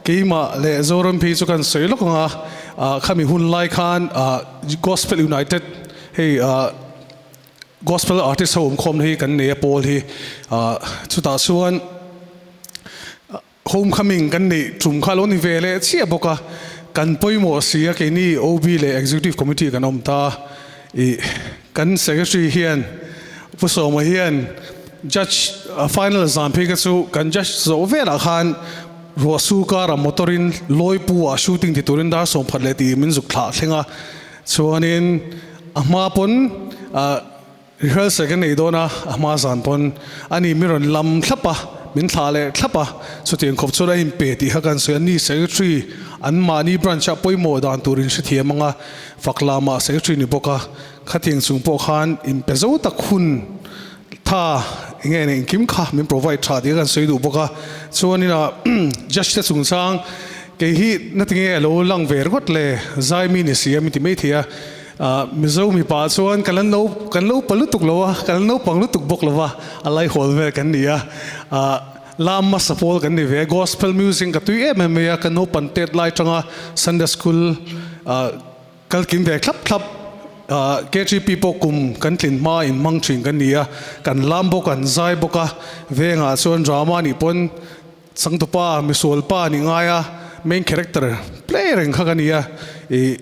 keimah leh Zoram phei chu kan sawi lawk ang a, ah khami hun lai khan ah Gospel United hei ah Gospel artist ho awmkhawmna hi kan nei a pawl hi ah chutah chuan Homecoming kan neih tum kha lo ni ve leh chiah bawk a, kan pawimawh si a keini OB leh Executive Committee kan awm ta i kan Secretary hian Pu Sawma hian Judge final zan phei kha chu kan Judge zawh velah khan ruahsur kara motor in Lawipu ah shooting ti turin dar sawmphat leh tih min zuk thlah thleng a, chuanin a hma pawn Rehearsal kan nei dawn a, a hma zan pawn a ni mi rawn lam thlap a, min thlah leh thlap a, chutiang khawp chuan a inpe tih kha kan sawi a, ni Secretary an mahni branch ah pawimawh dan tur in hrethiam ang a, fak lamah Secretary ni bawk a, khatiang chung pawh khan inpe zo tak hun tha eng nge engkim kha min provide tha tih kha kan sawi duh bawk a, chuanin ah Judge te chungchang kei hi natinge a lo lang ve ringawt le, zai mi ni si a min ti maithei a. Mizo mipa chuan kan la no kan lo pa lutuk lo a, kan la naupang lutuk bawk lo va, a laihawl vel kan ni a, lam hmasa pawl kan ni ve a, gospel music ka tui em em mai a, ka naupan tet lai tanga Sunday school kal kim ve thlap thlap, KGP pawh kum kan tlin hma in hmang thin kan ni a, kan lam bawk an zai bawk a, vengah chuan drama nih pawn changtupa misualpa nih ngai a, main character play reng kha ka ni a, ih.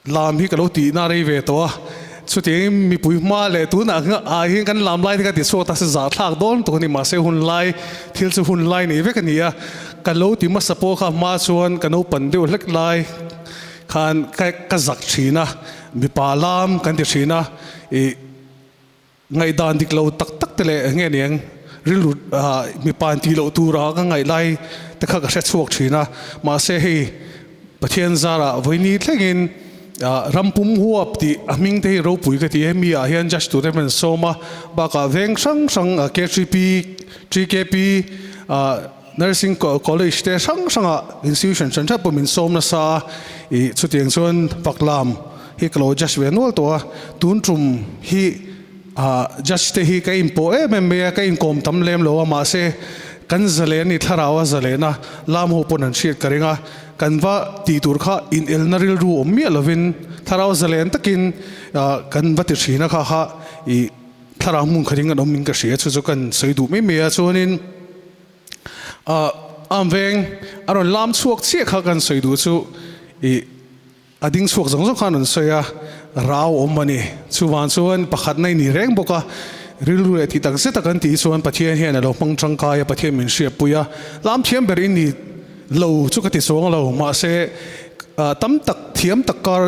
Lam hi ka lo tih na rei ve tawh a, Chutiangin mipui hma leh tunah ah hian kan lam lai te kha tichhuak ta se zahthlak dawn tuk a ni. Mahse hun lai thil chu hun lai nei vek a ni a. Ka lo ti hmasa pawh kha hma chuan ka naupan deuh hlek lai khan ka ka zak thin a, mipa lam kan ti thin a. Ih. Ngaihdan dik lo tak tak te leh nge niang rilru mipa in tih loh tura ka ngaih lai te kha ka hre chhuak thin a, mahse hei Pathian zarah vawiini thlengin ram pum huap tih a hming te hi ropui ka ti e, mi ah hian judge tur te an sawm a, bakah veng hrang hrang KTP, TKP, Nursing College te hrang hrangah institution hran hran pawh min sawm nasa a, ih chutiang chuan Paklam hi ka lo judge ve nual tawh a, tun tum hi ah judge te hi ka inpawh em em mai a, ka inkawm tam lem lo a, mahse kan zalen ni thlarau a zalen a, lam ho pawn an hriat ka ring a, kan va tih tur kha inelna rilru awm miah lovin thlarau zalen takin ah kan va ti thin a kha kha ih thlarau hmun khatin kan awm in ka hria chu chu kan sawi duh mai mai a, chuanin. Am veng a rawn lam chhuak chiah kha kan sawi duh chu ih a ding chhuak zawng zawng khan an sawi a, rau awm a ni. Chuvang chuan pakhatna i ni reng bawk a, rilru leh tih tak zet a kan tih chuan Pathian hian a lo hmang tangkai a, Pathian min hriatpui a, lam thiam ber i ni lo chu ka ti chuang lo, mahse tam tak thiam tak kar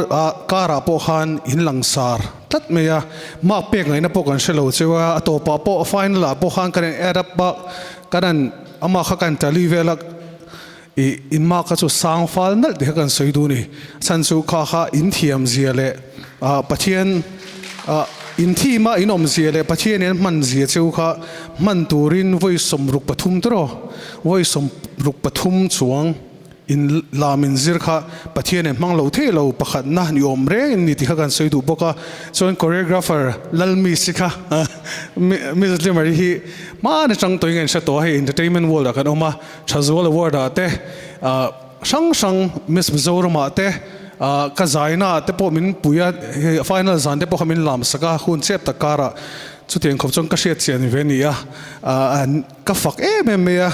karah pawh khan in langsar tlat mai a, mark pek ngaihna pawh kan hre lo cheu a, a tawpah pawh final ah pawh khan kan in add up a, kan an amah kha kan tally vel a, ih in mark kha chu sang fal nalh tih kha kan sawi duh a ni, chhan chu kha kha in thiam zia leh ah Pathian ah in thim a in awm zia leh Pathian in hman zia cheu kha hman turin vawi 63 tawh vawi 63 chuang. In lam in zir kha Pathian in hmang lo thei lo pakhatna ni awm reng in ni tih kha kan sawi duh bawk a, chuan choreographer Lalmiss hi kha Miss Limari hi hman atang tawhin ka inhre tawh a, hei entertainment world ah kan awm a, Thazual award ah te hrang hrang Miss Mizoram ah te ka zaina ah te pawh min pui a, hei final zan te pawh kha min lam sak a, hun chep tak karah chutiang khawp chuan ka hriat chian ve a ni a. Ka fak em em mai a,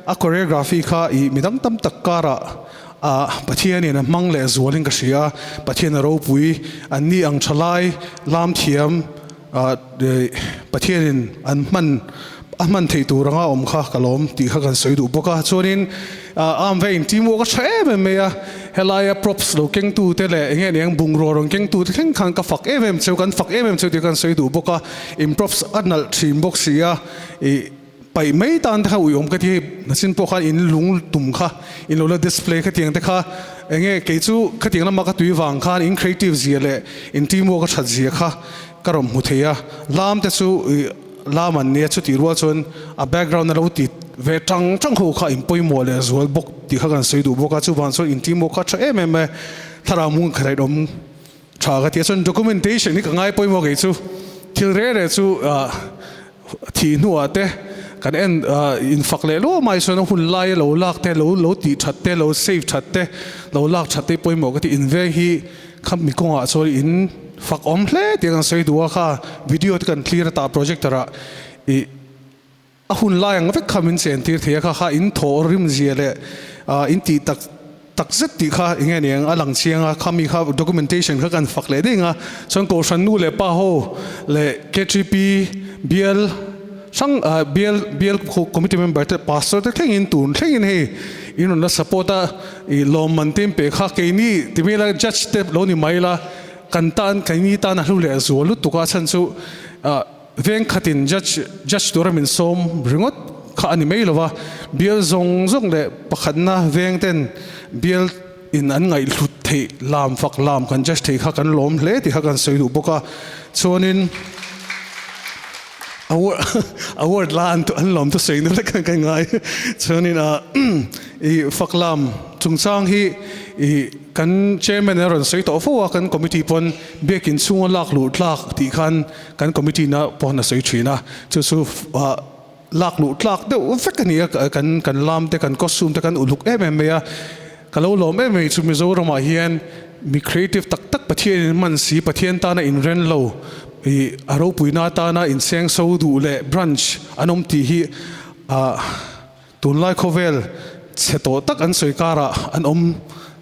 a choreography kha ih midang tam tak karah ah Pathianin a hmang leh zualin ka hria a, Pathian a ropui, an ni ang tha lai lam thiam ah Pathianin an hman a hman theih tur anga awm kha ka lawm tih kha kan sawi duh bawk a, chuanin ah am vein teamwork a tha em em mai a, helaia props lo kengtu te leh eng nge niang bungraw rawn kengtu te thleng khan ka fak em em cheu, kan fak em em cheu tih kan sawi duh bawk a, in props a nalh thin bawk si a. Ih paih mai tan te kha uiawm ka ti hei nachin pawh khan in lung tum kha in lo la display khatiang te kha enge kei chu khatiang lama ka tui vang khan in creative zia leh in team work a that zia kha ka rawn hmu thei a lam te chu ih lam an nia chutih rual chuan a background a lo ti ve tang tang ho kha in pawimawh leh zual bawk tih kha kan sawi duh bawk a chuvang chuan in team work kha tha em em e thlarau mung khaih awm Tha ka ti a chuan documentation hi ka ngai pawimawh kei chu thil reh reh chu ah thih hnuah te kan en ah infak leh luah mai chuan a hun laia lo lak te lo lo tih that te lo save that te lo lak that te pawimawh ka ti inveng hi kha mi kawngah chuan in fak awm hle tih kan sawi duh a kha video te kan clear a tah projector ah ih A hun lai ang vek kha min chen tir thei a, kha kha in thaw rim zia leh in tih tak tak zet tih kha eng nge ni ang a lang chiang a, kha mi kha documentation kha kan fak leh ding a, chuan Kohhran nu leh pa ho leh KTP bial hrang bial bial committee member te pastor te thlengin tun thlengin hei in rawn la support a, ih lawmman te in pe kha keini ti mai la judge te lo ni mai la kan tan keini tan a hlu leh zual lutuk a chhan chu ah. Veng khatin judge judge tura min sawm ringawt kha a ni mai lova, bial zawng zawng leh pakhatna veng ten bial in an ngaihhlut theih lam fak lam kan judge theih kha kan lawm hle tih kha kan sawi duh bawk a, chuanin award award la an an lawm chu sawi na vek kan ngai chuanin ah ih fak lam chungchang hi ih kan chairman a rawn sawi tawh fo a, kan committee pawn biakin chhunga lak luh tlak tih khan Kan committee na pawh a sawi thin a, chu chu lak luh tlak deuh vek a ni a, kan kan lam te kan costume te kan uluk em em mai a, ka lo lawm em mai chu Mizoramah hian mi creative tak tak Pathian in man si, Pathian tana inren lo ih a ropuina atana inseng so duh leh branch an awm tih hi ah tunlai khawvel chhe tawh tak an sawi karah an awm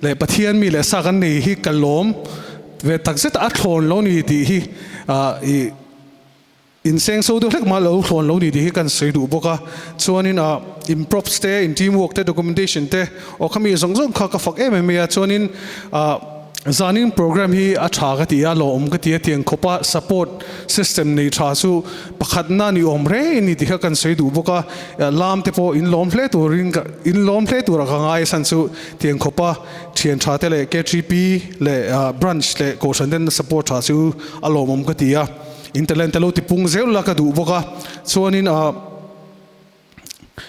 leh Pathian mi leh sa kan nei hi ka lawm. ve tak zet a thlawn lo ni tih hi i inseng so deuh hlek mah lo thlawn lo ni tih hi kan sawi duh bawk a. Chuanin in props te, in team work te, documentation te aw khami zawng zawng kha ka fak em em mai a. Chuanin Zanin program hi a tha ka ti a, lawmawm ka ti a, tiang khawpa support system nei tha chu pakhatna ni awm reng in ni tih kha kan sawi duh bawk a, lam te pawh in lawm hle turin ka in lawm hle tura ka ngai san chu tiang khawpa thian tha te leh KTP leh branch leh kohhran ten support tha chu a lawmawm ka ti a, in talent te lo ti pung zel la ka duh bawk a, chuanin ah.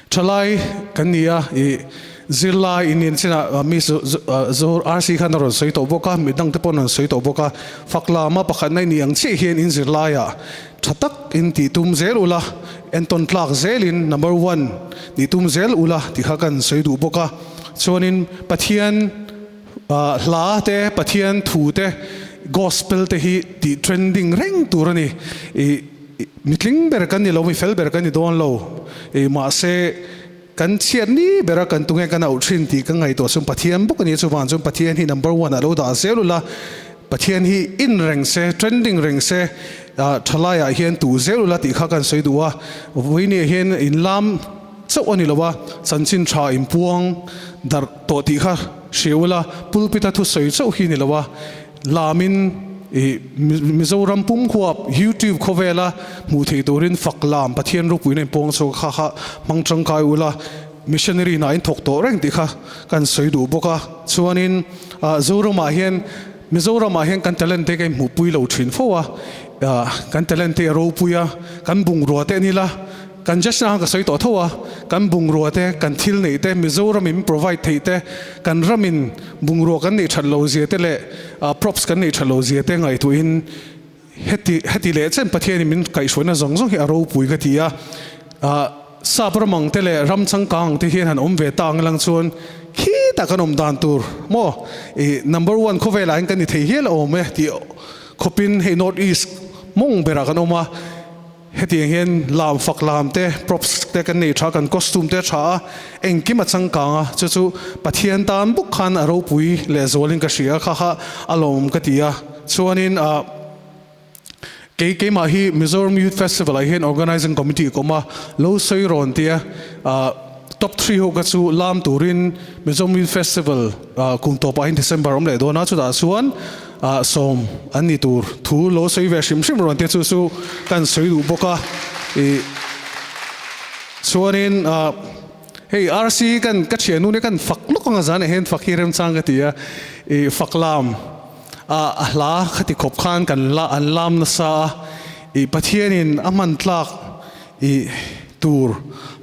Thalai kan ni a, ih zirlai in in chinah mi Zo RC khan a rawn sawi tawh bawk a, mi dangte pawh an rawn sawi tawh bawk a, fak lama pakhatna i nih ang chiah hian in zirlaiah tha tak in tih tum zel ula, entawn tlak zelin number one nih tum zel ula tih kha kan sawi duh bawk a, chuanin Pathian hla te, Pathian thu te, gospel te hi tih trending reng tur a ni. Ih mitling ber kan ni lo, mi fel ber kan ni dawn lo. Ih mahse kan chhiat ni bera kan tunge kan auh thin tih ka ngaihtuah chuan Pathian bawk a ni. Chuvang chuan Pathian hi number one ah lo dah zel ula, Pathian hi in reng se, trending reng se, thalaiah hian tuh zel ula tih kha kan sawi duh a. Vawiin hian inlam chauh a ni lo a, chanchin tha inpuang darh tawh tih kha hria ula, pulpit a thusawi chauh hi ni lo a, lamin ih Mizoram pum huap YouTube khawvela hmuh theih turin fak lam Pathian ropuina inpuang chhuak kha kha hmang tangkai ula, missionary hna in thawk tawh reng tih kha kan sawi duh bawk a, chuanin Zoramah hian Mizoramah hian kan talent te ka inhmuhpui lo thin fo a, kan talent te a ropui a, kan bungrua te a ni la. Kan judge na khan ka sawi tawh tho a, kan bungrua te, kan thil neih te, Mizoram in provide theih te, kan ram in bungrua kan neih that lo zia te leh props kan neih that lo zia te ngaihtuahin heti heti leh chen Pathian in min kaihhruaina zawng zawng hi a ropui ka ti a. Sap ram ang te leh ram changkang ang te hian han awm ve ta ang lang chuan khitah kan awm dan tur maw i number one khawvelah hian kan ni thei hial awm e tih khawpin hei North East mawng berah kan awm a. Hetiang hian lam fak lam te, props te kan nei tha, kan costume te a tha a, engkim a changkang a, chu chu Pathian tan bawk khan a ropui leh zualin ka hria kha kha a lawmawm ka ti a. Chuanin ah kei keimah hi Mizoram Youth Festival ah hian Organising Committee ka awm a, lo sawi rawn tia ah top three ho kha chu lam turin Mizoram Youth Festival ah kum tawpah hian December a awm leh dawn a, chutah chuan Ah sawm an ni tur thu lo sawi ve hrim hrim rawn te chu chu kan sawi duh bawk a ih chuanin ah hei RC kan ka thiannu nia kan fak lawk anga zan ah hian fak hi remchang ka ti a ih fak lam ah a hla khati khawp khan kan la an lam nasa a ih Pathianin a hman tlak ih tur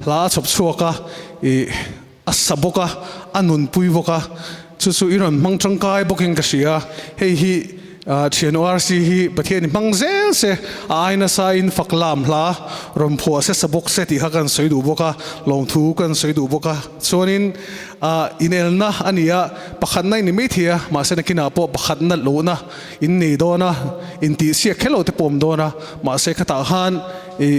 hla a chhawp chhuak a ih. A sa bawk a, a nunpui bawk a, chu chu i rawn hmang tangkai bawkin ka hria. Hei hi Thian ORC hi Pathian i hmang zel se, a ai nasa in fak lam hla rawn phuah se sa bawk se tih kha kan sawi duh bawk a, lawmthu kan sawi duh bawk a. Chuanin inelna a ni a, pakhatna i ni mai thei a, mahse nakinah pawh pakhatna lohna in nei dawn a, intihsiak kher lo te pawh awm dawn a, mahse khatah khan i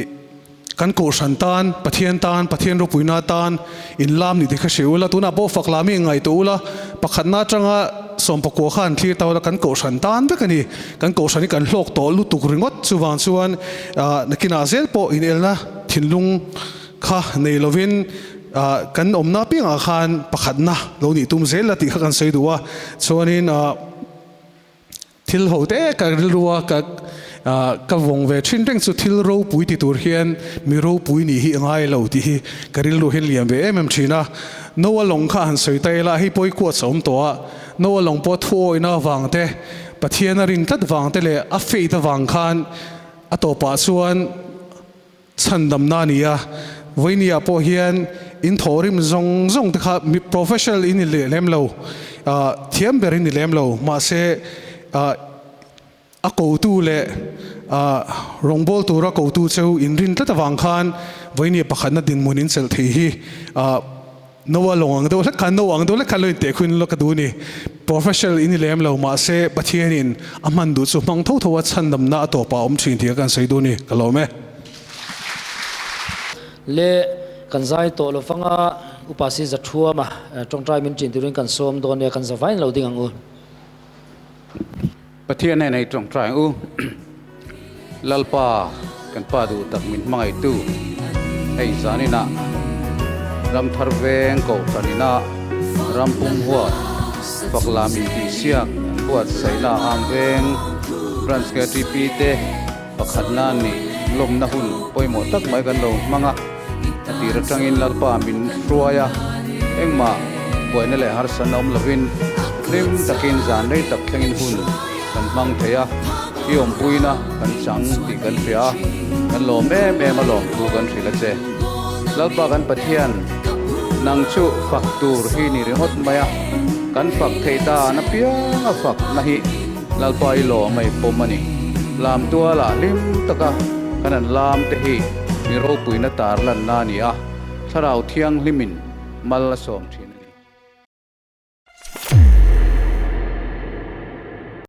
Kan kohhran tan, Pathian tan, Pathian ropuina tan inlam ni te kha hria ula, tunah pawh fak lam hi ngaihtuah ula, pakhatna atanga sawmpakua kha an thlir ta ula, kan kohhran tan vek a ni. Kan kohhran hi kan hlawk tawh lutuk ringawt, chuvang chuan nakinah zel pawh inelna thinlung kha nei lovin kan awmna apiangah khan pakhatna lo nih tum zel la tih kha kan sawi duh a, chuanin. Thil ho te ka rilru a ka ka vawng ve thin reng chu thil ropui ti tur hian mi ropui nih hi a ngai lo tih hi ka rilru hian liam ve em em thin a. Noah lawng kha han sawi ta ila hei pawh i kuat chawm tawh a, Noah lawng pawh thu awihna avang te, Pathian a rin tlat vang te leh a faith avang khan a tawpah chuan Chhandamna a ni a, Vawinia pawh hian in thawhrim zawng zawng te kha mi professional in ni leh lem lo, thiam ber in ni lem lo, mahse a kotu leh rawngbawl tura kotu cheu in rin tlat avang khan Vawinia pakhatna dinhmun in chelh thei hi No a lawng ang deuh hlek khan no ang deuh hlek khan lo inteh khuin lawk a duh a ni. Professional in ni lem lo mahse Pathianin a hman duh chu hmang tho tho a chhandamna a tawpah a awm thin tih kha kan sawi duh a ni. Ka lawm e. Le kan zai tawh lo fanga upa si za thuam a tawngtai min ṭin turin kan sawm dawn nia kan za vain lo ding ang u. Pathian hnenah i tawngtai ang u. Lalpa, kan Pa duh tak min hmangaihtu, hei zaninah Ramthar Veng Kohhran ina ram pum huat faklam intihsiak an buatsaihna Am Veng Branch KTP te pakhatna nih lawmna hun pawimawh tak mai kan lo hmang a. A tir atangin Lalpa min hruai a, engmah buaina leh harsatna awm lovin hlim takin zan rei tak thlengin hun kan hmang thei a, i awmpuina kan chang tih kan hria a, kan lawm em em a lawmthu kan hrilh a che. Lalpa kan Pathian, nang chu fak tur hi ni ringawt mai a, kan fak thei dan apiang a fakna hi Lalpa i lawm a i pawm a ni. Lam tualah hlim taka kan han lam te hi mi ropuina tar lanna a ni a, Thlarau Thianghlimin mal a sawm thin a ni.